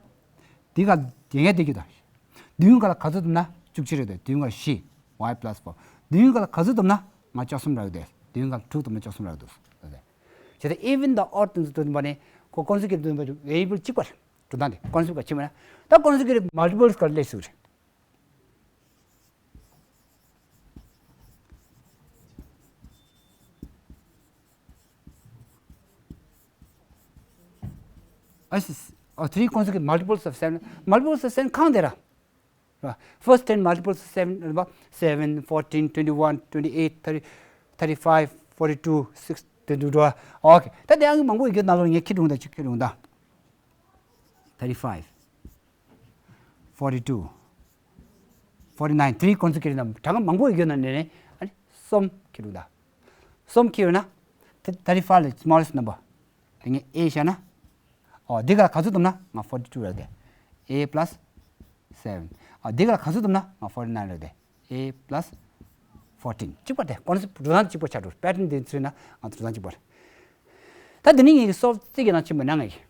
དག་དེ་ག་དེ་ངས་དེ་གི་དང་། བདུན་ག་ལ་ག་ཚོད་བསྡོམས་ན་བཅུ་གཅིག་རེད་དེ། བདུན་ག་བཞི། y plus four བདུན་ག་ལ་ག་ཚོད་བསྡོམས་ན་ང་བཅུ་གསུམ་རག་དེ། བདུན་ག་ལ་དྲུག་བསྡོམས་ན་བཅུ་གསུམ་རག་འདུག་བྱས་ཏེ་even དང་odd དེ་ཚོ་བསྡོམས་པ་ནི་ ཁོ་ཀོན་སི་ཀུ་ཊིབ་ནམ་བར་བེ་རི་ཨེ་བལ་གཅིག་པ་རེད། འགྲོ་སྟངས་དེ་ཀོན་སི་ཀུ་ཊིབ་ག་ཕྱིན་པ་ན། ད་ཀོན་སི་ཀུ་ཊིབ་མལ་ཊི་པལ་ག་རེ་སླེབས་སྲིད་རེད། ཨ་སི། ཨོ། three consecutive multiples of seven. Multiples of seven གང་དེ་ར། ར། First ten multiples of seven རེད་པ། seven, fourteen, twenty-one, twenty-eight, thirty, thirty-five, forty-two, six དེ་འདུག་འགྲོ། ཨོ་ཁེ། ད་དེ་ཨང་ཀི་མང་པོ་ཡོད་རྒྱུ་ནང་ལོགས་ངས་ཁྱེར་འགྲོ་ད། ཅིག་ཁྱེར་འགྲོ་ད། thirty-five, forty-two, forty-nine, three consecutive number གྲངས་ཀ་མང་པོ་ཡོད་རྒྱུ་ནང་ནས་ནས་ཨ་ནི་གསུམ་ཁྱེར་འགྲོ་ད། གསུམ་ཁྱེར་ཡོད་ན། thirty-five ལ་smallest number དེ་ངས་A བཞག་ན། ཨོ། འདི་ག་ག་ཚོད་བསྡོམས་ན་ང་forty-two རག་སྟེ། A plus seven. ཨོ། འདི་ག་ག་ཚོད་བསྡོམས་ན་ང་forty-nine རག་སྟེ། A plus fourteen གཅིག་པ་རེད། ཀོན་སི་ཀུ་ཊིབ་འགྲོ་སྟངས་གཅིག་པ་ཆགས་འགྲོ། པེ་ཊརན་འདི་ཚོའི་ནང་ང་འགྲོ་སྟངས་གཅིག་པ་རེད། ད་འདི་ནི་ངེད་ཀྱི་སོལབ་རྩིས་ཀྱི་ནང་ཕྱིན་པ་ན་ངེད་ཀྱི།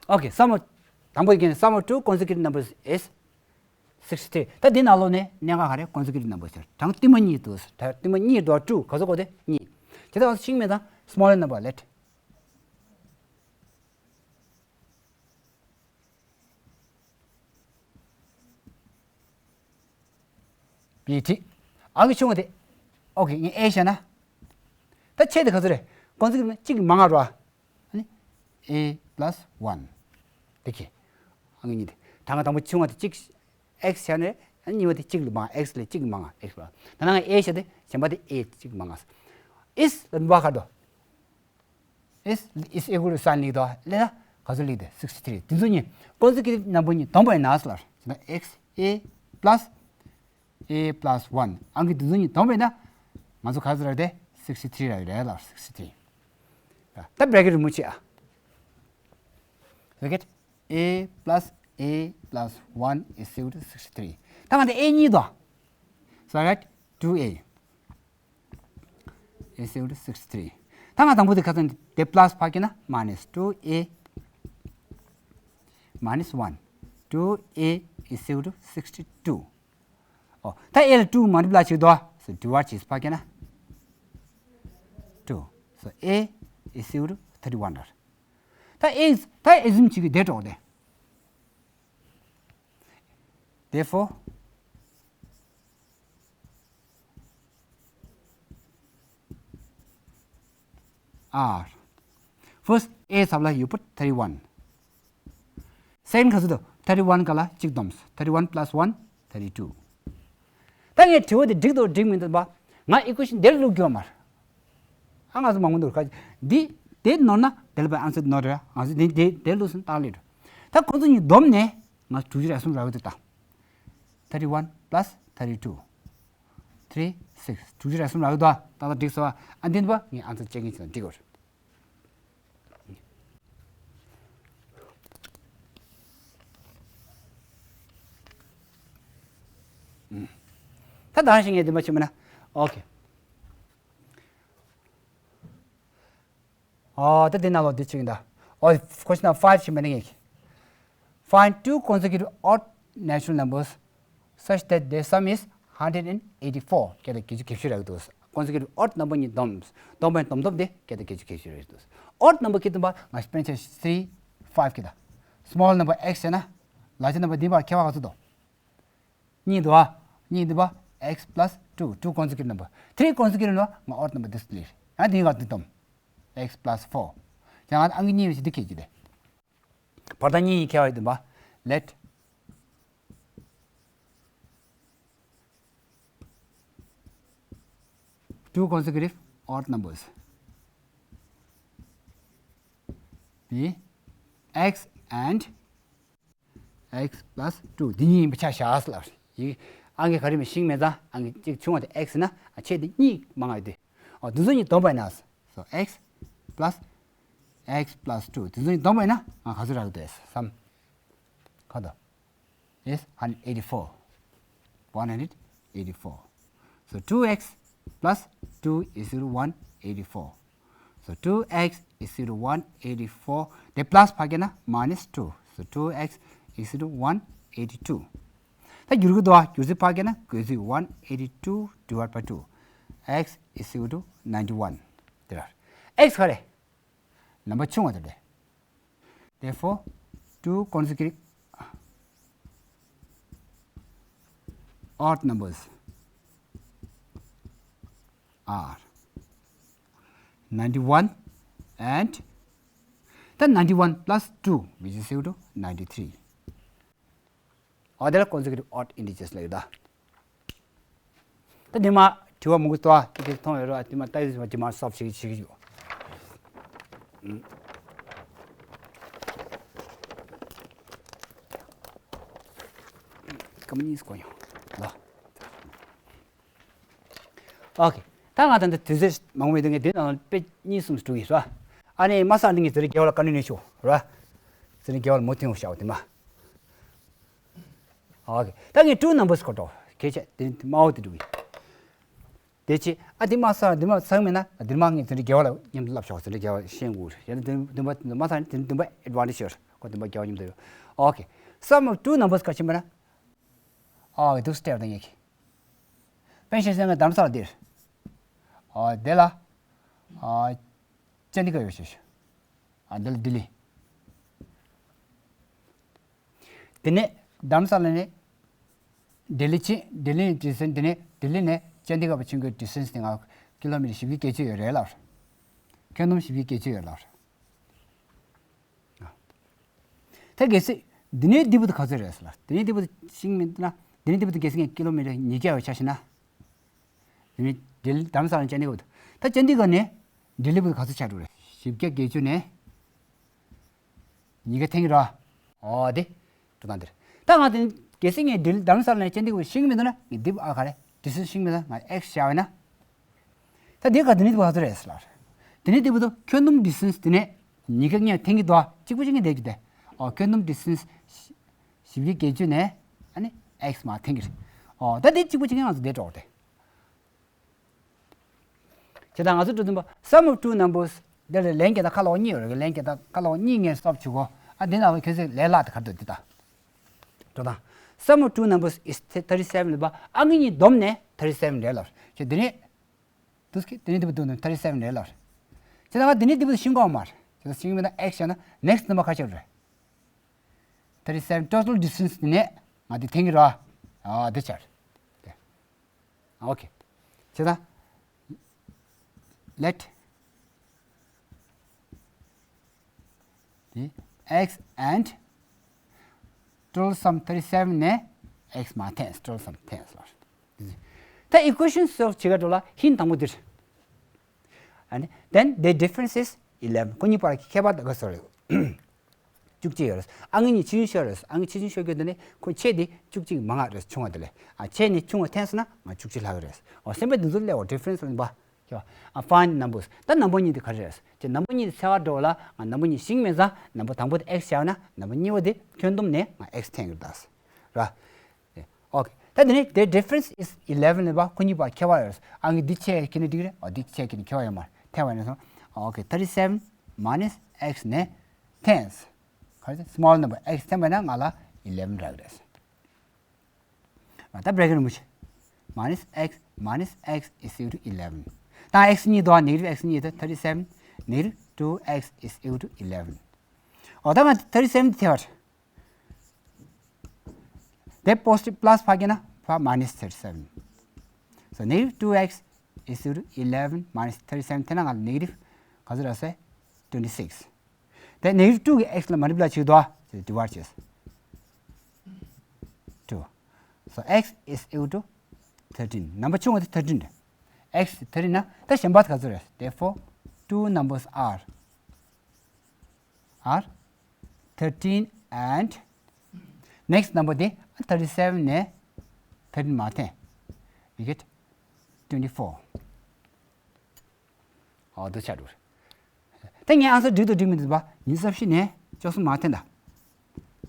Okay, sum of དང་པོ་ཡི་གེ་sum of two consecutive numbers is sixty-three. ད་འདི་ནང་ལོགས་ནས་གནད་འགག་ག་རེ། ཀོན་སི་ཀུ་ཊིབ་ནམ་བར་ཟེར། གྲངས་ལྟད་མོ་གཉིས་འདུག་ད་ལྟད་མོ་གཉིས་འདུག two ག་ཚོད་དགོས་དེ་གཉིས། དེ་ལྟ་བ་ཤིང་མེད་དང་smaller number let B ཊི། ཨང་ཀི་ཆུང་བ་དེ། Okay, ངས་A བཞག་ན། ད་ཆེ་དེ་ག་ཚོད་རེད། ཀོན་སི་ཀུ་ཊིབ་གཅིག་གི་མང་ང་རོ། ཨ་ནི། A plus one དེ་ཁེ། ཨང་ཀི་གཉིས་དེ། གྲངས་ཀ་དང་པོ་ཆུང་བ་དེ་གཅིག X བཞག་ནས། ཨ་ནི་གཉིས་པ་དེ་གཅིག་ལས་མང་། X ལས་གཅིག་མང་ང་། X ལ། ད་ནང་ང་A བཞག་དེ་གཞན་པ་དེ་A གཅིག་མང་ང་། Is ལ་འབའ་ཁ་དོ། Is is equal to sign ལིག་དོ། ལས་ན་ག་ཚོད་ལིག་དེ་sixty-three དེ་ཚོ་གཉིས་ཀོན་སི་ཀུ་ཊིབ་ནམ་བར་གཉིས་བསྡོམས་པ་ཡིན་ན་ལབ་ན། X A plus A plus one ཨང་ཀི་དེ་ཚོ་གཉིས་བསྡོམས་པ་ཡིན་ན་ང་ཚོ་ག་ཚོད་རག་དེ་sixty-three རག་རེད་ལ། sixty-three ད་bracket རིང་མོ་བྱེད་ཨ། Bracket A plus A plus one is equal to sixty-three ད་ང་དེ་A གཉིས་དོ། So I write two A is equal to sixty-three ད་ང་དང་པོ་དེ་ག་ཚོད་དེ་plus ཕར་སྐྱེལ་ན་minus two A minus one two A is equal to sixty-two ཨོ། ད་A ལ་two multiply བྱེད་དོ། So divide བྱེད་ཕར་སྐྱེལ་ན་two so A is equal to thirty-one རེད། ད་A ད་assume བྱེད་ཀྱི་བསྡད་འགྲོ་དེ། Therefore R first A ཚབ་ལ you put thirty-one second ག་ཚོད་དོ། thirty-one ག་ལ་གཅིག་བསྡོམས། thirty-one plus one thirty-two ད་ངས་དྲི་བ་དེ་འགྲིག་འདུག་འགྲིག་མི་འདུག་པ། ང་equation དེར་བླུག་རྒྱུ་མ་རེད། ཨ་ང་ཚོ་མང་པོ་འདུག་ག་འདི་དེ་ནོར་ན་དེ་ལ་པའི་answer ནོར་རེད། ང་ཚོ་དེ་དེ་དེ་བླུག་སོང་ཏག་ལེ་རེད། ད་ཁོང་ཚོ་གཉིས་བསྡོམས་ནས་ང་དྲུག་ཅུ་རེ་གསུམ་རག་གི་འདུག་ད། thirty-one plus thirty-two three six དྲུག་ཅུ་རེ་གསུམ་རག་གི་འདུག་ད་ད་འགྲིག་སོང་ཨ། འདི་འདི་པ་ངས་answer check in བྱས་ན་འགྲིག་གོ། ད་ད་ཞིག་ངས་འདི་མ་བྱེད་མིན་ན། Okay. ཨོ། ད་འདི་ནང་ལོགས་འདི་བྱེད་ཀྱི་འདུག་ཨོ། Question number five བྱེད་མིན་ན་ངས། Find two consecutive odd natural numbers such that their sum is hundred and eighty-four སྐད་བརྒྱད་ཅུ་གྱ་བཞི་རག་གི་འདུག Consecutive odd number གཉིས་བསྡོམས། བསྡོམས་པའི་བསྡོམས་བསྡོམས་དེ་སྐད་བརྒྱད་ཅུ་གྱ་བཞི་རག་གི་འདུག Odd number སྐད་བསྡོམས་པ་ང་སྤེན་ཆ་three five སྐད་ད། Small number X བྱས་ན། Larger number འདི་བར་ཁྱད་པར་ག་ཚོད་འདུག་གཉིས་འདུག་ཨ། གཉིས་འདུག་པ། X plus two two consecutive number three consecutive number ང་odd number འདི་ལས། ཡང་འདི་ག་འདི་བསྡོམས། X plus four ཡང་ཨང་ཀི་གཉིས་ཡོད་ཞིག་འདི་ཁྱད་ཀྱི་དེ། བར་ཐག་གཉིས་ཡི་ཁྱད་པར་ཡོད་བསྡོམས་པ། Let two consecutive odd numbers be X and X plus two འདི་གཉིས་ཡིན་པ་ཆ་བཞག་ཟེར་ལབ་རེད། ཡིག་ཨང་ཀི་ག་རེ་མི་ཤེས་མེད་ཙང་ཨང་ཀི་གཅིག་ཆུང་བ་དེ་X ན་ཨ་ཆེ་དེ་གཉིས་མང་བ་ཡོད་དེ། ཨོ་འདི་ཚོ་གཉིས་བསྡོམས་པ་ཡིན་ན། So X plus X plus two འདི་ཚོ་གཉིས་བསྡོམས་པ་ཡིན་ན་ང་ག་ཚོད་རག་གི་འདུག་སམ། ག་དོ། Is hundred eighty-four. One hundred eighty-four. So two X plus two is equal to one eighty-four. So two X is equal to one eighty-four. དེ་plus ཕར་སྐྱེལ་ན་minus two. So two X is equal to one eighty two. ད་བསྒྱུར་གྱི་འདུག་ཨ། བསྒྱུར་ཚིག་ཕར་བཀལ་ན་བགོད་ཚིག་one eighty two divide by two, x is equal to ninety one. དེ་ར། x ག་རེ། ནམ་བར་ཆུང་བ་དེ་རེད། Therefore, two consecutive odd numbers are ninety one and, ད ninety one plus two, which is equal to ninety three. ཨོ་དེ་ལ་consecutive odd integers ལབ་ཡོད་ད། ད་འདི་མ་དྲི་བ་མང་པོ་འདུག་ཨ། དེ་མཐོང་ཡོད་རེད་བ། དེ་མ་ལྟ་ཡོད་དེ་མ་སོབ་ཞིག་ཞིག་ཡོད། སྐར་མ་གཉིས་སྐོར་ཡོང་ལ། ཨོ་ཁེ། ད་ང་ད་འདི་དུས་ཚོད་མང་པོ་མེད་དུས་ངས་འདི་ནང་དཔེ་གཉིས་གསུམ་ཞིག་འགྲོ་གི་རེད་བ། ཨ་ནི་མ་ས་འདི་ངས་དེ་རིང་རྒྱལ་བ་ལ་བཀའ་འདྲི་ནས་ཤོག་རེད་བ། དེ་རིང་རྒྱལ་བ་ལ་མོ་ཐེངས་ཤོག་དེ་མ། ཨོ་ཁེ། ད་ངས་two numbers སྐོར་འགྲོ། ཁྱེད་ཆ་དེ་དམའ་བོ་དེ་འགྲོ་གི། དེ་ཆེ་ཨ་དེ་མ་ས་འདི་མ་ཚང་མེད་ན་འདི་མ་ངས་དེ་རིང་རྒྱལ་བ་ལ་མཉམ་དུ་བསླབ་ཤོག་དེ་རིང་རྒྱལ་བ་ཤེས་དགོས་རེད། ཡང་ན་འདི་མ་ས་ནི་དེ་འདུན་པ་advantage ཡོད་རེད། ཁོ་འདུན་པ་རྒྱལ་བ་མཉམ་དུ་ཡོད། ཨོ་ཁེ། Sum of two numbers ག་ཆེན་པ་ན། ཨོ་ཁེ། འདུག་སྟེར་དང་ངས་ཁེ། དཔེ་བཞག་ན་རྡ་རམ་ས་ལ་འདིར། ཨ་དེ་ལ། ཨ་ཅན་དི་ག་ཡོད་ཤེས། ཨ་དེ་ལ་ལྡི་ལི། དེ་ནས་རྡ་རམ་ས་ལ་ནས་ལྡི་ལི་ཕྱིན། ལྡི་ལི་ནས་distance དེ་ནས་ལྡི་ལི་ནས་ཅན་དི་ག་བ་ཕྱིན་གྱི་distance དེ་ང་ཀི་ལོ་མི་ཊར་བཞི་བཅུ་བརྒྱད་ཅུ་ཡོད་རེད་ལབ། ཁྱོན་བསྡོམས་བཞི་བཅུ་བརྒྱད་ཅུ་ཡོད་ལབ། ད་གལ་སྲིད་འདི་ནས་འདི་བར་དུ་ག་ཚོད་རེད་ཟེར་ལ། འདི་ནས་འདི་བར་དུ་ཤེས་ཀྱི་མེད་ན། འདི་ནས་འདི་བར་དུ་གལ་སྲིད་ངས་ཀི་ལོ་མི་ཊར་ཉིས་བརྒྱ་ཡོད་ཆ་བཞག་ན། འདི་ནས་ལྡི་ལི་རྡ་རམ་ས་ལ་ནས་ཅན་དི་ག་བར་དུ། ད་ཅན་དི་ག་ནས་ལྡི་ལི་བར་དུ་ག་ཚོད་ཆགས་འགྲོ་རེད། བཞི་བརྒྱ་བརྒྱད་ཅུ་ནས་ཉིས་བརྒྱ་འཐེན་གྱི་རེད། ཨོ་དེ་འགྲོ་སྟངས་འདི་རེད། ད་ང་དེ་གལ་སྲིད་ངས་ལྡི་ལི་རྡ་རམ་ས་ལ་ནས་ཅན་དི་ག་བར་དུ་ཤེས་ཀྱི་མེད་ན། ངས་འདི་བར་ཨ་ག་རེ་distance ཤེས་ཀྱི་མེད་ན་ང་x བཞག་པ་ཡིན་ན། ད་འདི་ག་འདི་ནས་འདི་བར་ག་ཚོད་རེད་ཟེར་ལ། འདི་ནས་འདི་བར་དུ་ཁྱོན་བསྡོམས་distance འདི་ནས་ཉིས་བརྒྱ་ངས་འཐེན་གྱི་འདུག་ཨ། གཅིག་པ་གཅིག་ངས་འདེད་ཀྱི་དེ། ཨོ་ཁྱོན་བསྡོམས་distance བཞི་བརྒྱ་བརྒྱད་ཅུ་ནས་ཨ་ནི་x མར་འཐེན་གྱི་རེད། ཨོ་ད་འདི་གཅིག་པ་གཅིག་ངས་ང་ཚོ་འདེད་འགྲོ་གི་རེད། བྱས་ཙང་ང་ཚོ་འགྲོ་དུས་པ་sum of two numbers འདི་ལ་ལན་རྒྱག་སྟངས་ཁ་ལོག་གཉིས་ཡོད་རེད། ལན་རྒྱག་སྟངས་ཁ་ལོག་གཉིས་ངས་སོབ་བྱེད་དགོས། ཨ་འདི་ནང་ལ་ཁྱོད་ཚོས་ལས་སླ་དེ་ག་རེ་འདུག་འདི་ལྟ། འགྲོ་དང་། Sum of two numbers is thirty seven ལབ་པ། ཨང་ཀི་གཉིས་བསྡོམས་ནས་thirty seven རེད་ལབ། ཁྱོད་འདི་ནས། དུས་ཀྱི་དེ་ནས་འདི་བར་དུ་ནི་thirty seven རེད་ལབ། བྱས་ཙང་ང་འདི་ནས་འདི་བར་དུ་ཤེས་ཀྱི་ཡོད་མ་རེད། བྱས་ཙང་ཤེས་ཀྱི་མེད་ན་x བཞག་ན་next number ག་ཆགས་རེད། thirty seven total distance འདི་ནས་ང་འདི་འཐེན་གྱི་རེད། ཨ་འདི་ཆགས་རེད། ཨོ་ཁེ། བྱས་ཙང་let the x and total sum thirty seven ནས་x མར་འཐེན། total sum འཐེན་ཟེར་བ་རེད། ད་equation solve བྱེད་ག་འགྲོ་ལ་hint དང་པོ་འདིར། And then the difference is eleven. ཁོ་གཉིས་བར་གྱི་ཁྱད་པར་དེ་ག་ཚོད་རེད། བཅུ་གཅིག་ཡོད་རེད། ཨང་ཀི་གཉིས་ཆེ་ཆུང་ཤོས་རེད། ཨང་ཀི་ཆེ་ཆུང་ཤོས་ཀྱི་དེ་ནི་ཁོ་ཆེ་དེ་བཅུ་གཅིག་མང་བ་རེད། ཆུང་བ་དེ་ལས། ཨ་ཆེ་ནས་ཆུང་བ་འཐེན་སོང་ན་ང་བཅུ་གཅིག་ལྷག་གི་རེད། འོ་སེམས་པའི་འདི་ཚོ་སླེབས་འོ་difference ལ་འབའ། ཁྱོད་ཨ་find numbers ད་ནམ་བར་གཉིས་དེ་ག་རེ་རེད། ཅེས་ནམ་བར་གཉིས་དེ་འཚོལ་བར་འགྲོ་ལ་ང་ནམ་བར་གཉིས་ཤེས་ཀྱི་མེད་ཙང་ནམ་བར་དང་པོ་དེ་x བཞག་ན་ནམ་བར་གཉིས་པ་དེ་ཁྱོན་བསྡོམས་ནས་ང་x འཐེན་གྱི་རེད་ད། ར། ཨོ་ཁེ། ད་དེ་ནས་the difference is eleven ལབ་པ་ཁོ་གཉིས་བར་ཁྱད་པར་ཡོད་རེད། ཨང་ཀི་འདི་ཆེ་ཁྱེར་ན་འགྲིག་རེད། ཨོ་འདི་ཆེ་ཁྱེར་ན་ཁྱད་པར་ཡོད་མ་རེད། འཐེན་པ་ཡིན་ན་སོང་། ཨོ་ཁེ། thirty seven minus x ནས་འཐེན། ག་རེ་small number x འཐེན་པ་ན་ང་ལ་eleven རག་རེད། ད་bracket རིང་པོ་ཞིག minus x minus x is equal to eleven. ད་x གཉིས་འདུག་ཨ། negative x གཉིས་དེ་thirty seven negative two x is equal to eleven. ཨོ་ད་ང་thirty seven དེ་བར། དེ་positive plus ཕ་གི་ན་ཕ་minus thirty seven. So negative two x is equal to eleven minus thirty seven འཐེན་ན་ང་ལ་negative ག་ཚོད་རག་སོང་། twenty six. དེ་negative two གི་x ལ་multiply བྱེད་དོ། དེ་divide བྱས། two. So x is equal to thirteen. ནམ་བར་ཆུང་བ་དེ་thirteen རེད། x thirteen ན་ད་གཞན་པ་ག་ཚོད་རེད། Therefore two numbers are are thirteen and next number དེ་thirty seven ནས་thirteen མར་འཐེན། You get twenty four. ཨོ་འདི་ཆགས་འགྲོ། ད་ངས་answer འགྲིག་འདུག་འགྲིག་མི་འདུག་པ། ཉི་ཤུ་རྩ་བཞི་ནས་བཅུ་གསུམ་མར་འཐེན་ད།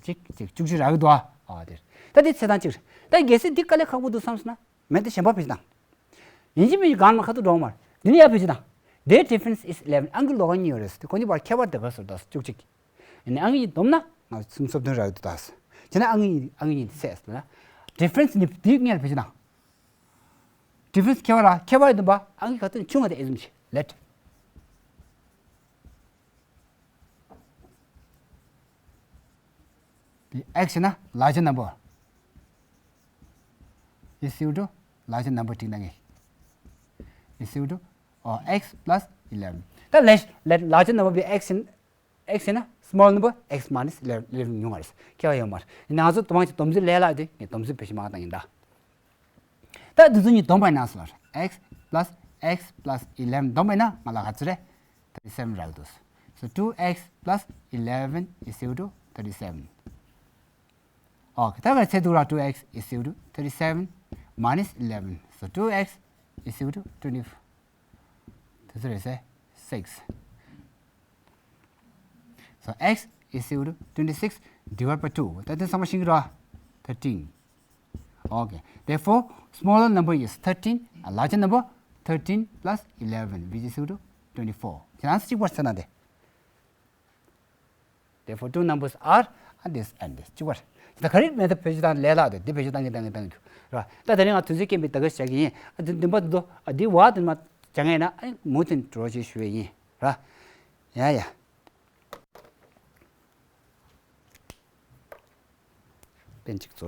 གཅིག་གཅིག་བཅུ་གཅིག་རག་གི་འདུག་ཨ། ཨོ་དེ་རེད། ད་འདི་ཚེ་དང་གཅིག་རེད། ད་གལ་སྲིད་འདི་དཀའ་ལས་ཁག་པོ་འདུག་བསམ་སོང་ན་མེད་དེ་གཞན་པ་བེད་སྤྱོད་བཏང་། ཡིན་གཅིག་མིན་གཅིག་གང་ལ་ཁ་ཐུག་འགྲོ་མ་རེད། འདི་ནི་ཡར་བེད་སྤྱོད་བཏང་། The difference is eleven. ཨང་ཀི་ལོགས་ཀ་གཉིས་ཡོད་རེད། དེ་ཁོ་གཉིས་བར་ཁྱད་པར་དེ་ག་ཚོད་འདུག་བཅུ་གཅིག་ཡིན་ནའི་ཨང་ཀི་གཉིས་བསྡོམས་ན་ང་གསུམ་སོ་བདུན་རག་གི་འདུག་ད། བྱས་ན་ཨང་ཀི་གཉིས། ཨང་ཀི་གཉིས་དེ་སད་ལ། ཌི་ཕ་རེན་སི་ནི་དེའི་སྔོན་ལ་བེད་སྤྱོད་གནང་། ཌི་ཕ་རེན་སི་ཁྱད་པར་ར། ཁྱད་པར་ཡོད་དམ་པ། ཨང་ཀི་ག་ཚོད་ཆུང་བ་དེ་ཨེ་ཛུམ་བྱེད། ལེཊ། ཨེག་སི་ཡིན་ན་larger number is equal to larger number བྲིས་གནང་ངེས། is equal to, oh, x plus eleven. ད་let, let larger number be x in, x in a small number, x minus eleven ཉུང་བ་རེད། ཁྱད་པར་ཡོད་མ་རེད། ཡིན་ན་ང་ཚོ་དུ་མ་གི་སྡོམ་རྩིས་ལས་སླ་དེ་ངས་སྡོམ་རྩིས་བེད་སྤྱོད་མ་བཏང་ཡིན་ད། ད་འདི་ཚོ་གཉིས་སྡོམ་པ་ཡིན་ན་སོ། x plus x plus eleven སྡོམ་པ་ཡིན་ན་ང་ལ་ག་ཚོད་རེད། thirty seven རག་འདུག So two x plus eleven is equal to thirty seven. Okay, ད་ག་ཚད་འདུག་ར། two x is equal to thirty seven minus eleven. So two x is equal to twenty. དེ་ཚོ་རེད་ཟེར། six. So x is equal to twenty six divide by two. ད་དེ་ཚང་མ་ཤེས་ཀྱི་རེད། thirteen. Okay. Therefore, smaller number is thirteen, a larger number, thirteen plus eleven, which is equal to twenty four. ཁྱེད་རང་གཅིག་པར་ཟེར་ན་དེ། Therefore, two numbers are, and this and this. གཅིག་པར། ད་ག་རེ་མེད་ད། བེད་སྤྱོད་བཏང་ལས་སླ་དེ། འདི་བེད་སྤྱོད་བཏང་གི་བཏང་གི་བཏང་གི་ར། ད་དེ་རིང་ང་དུས་ཚོད་རྐྱེན་པས་ད་ག་བྱ་གི་ཡིན། ཨ་འདི་འདི་པ་འདི་ཚོ་ཨ་འདི་བ་དེ་མ་བྱ་ངེས་ན་ཨ་མུ་མཐུད་འགྲོ་ཞེས་ཞུ་བས་ཡིན་ར། ཡ་ཡ། པན་གཅིག་བཙུགས།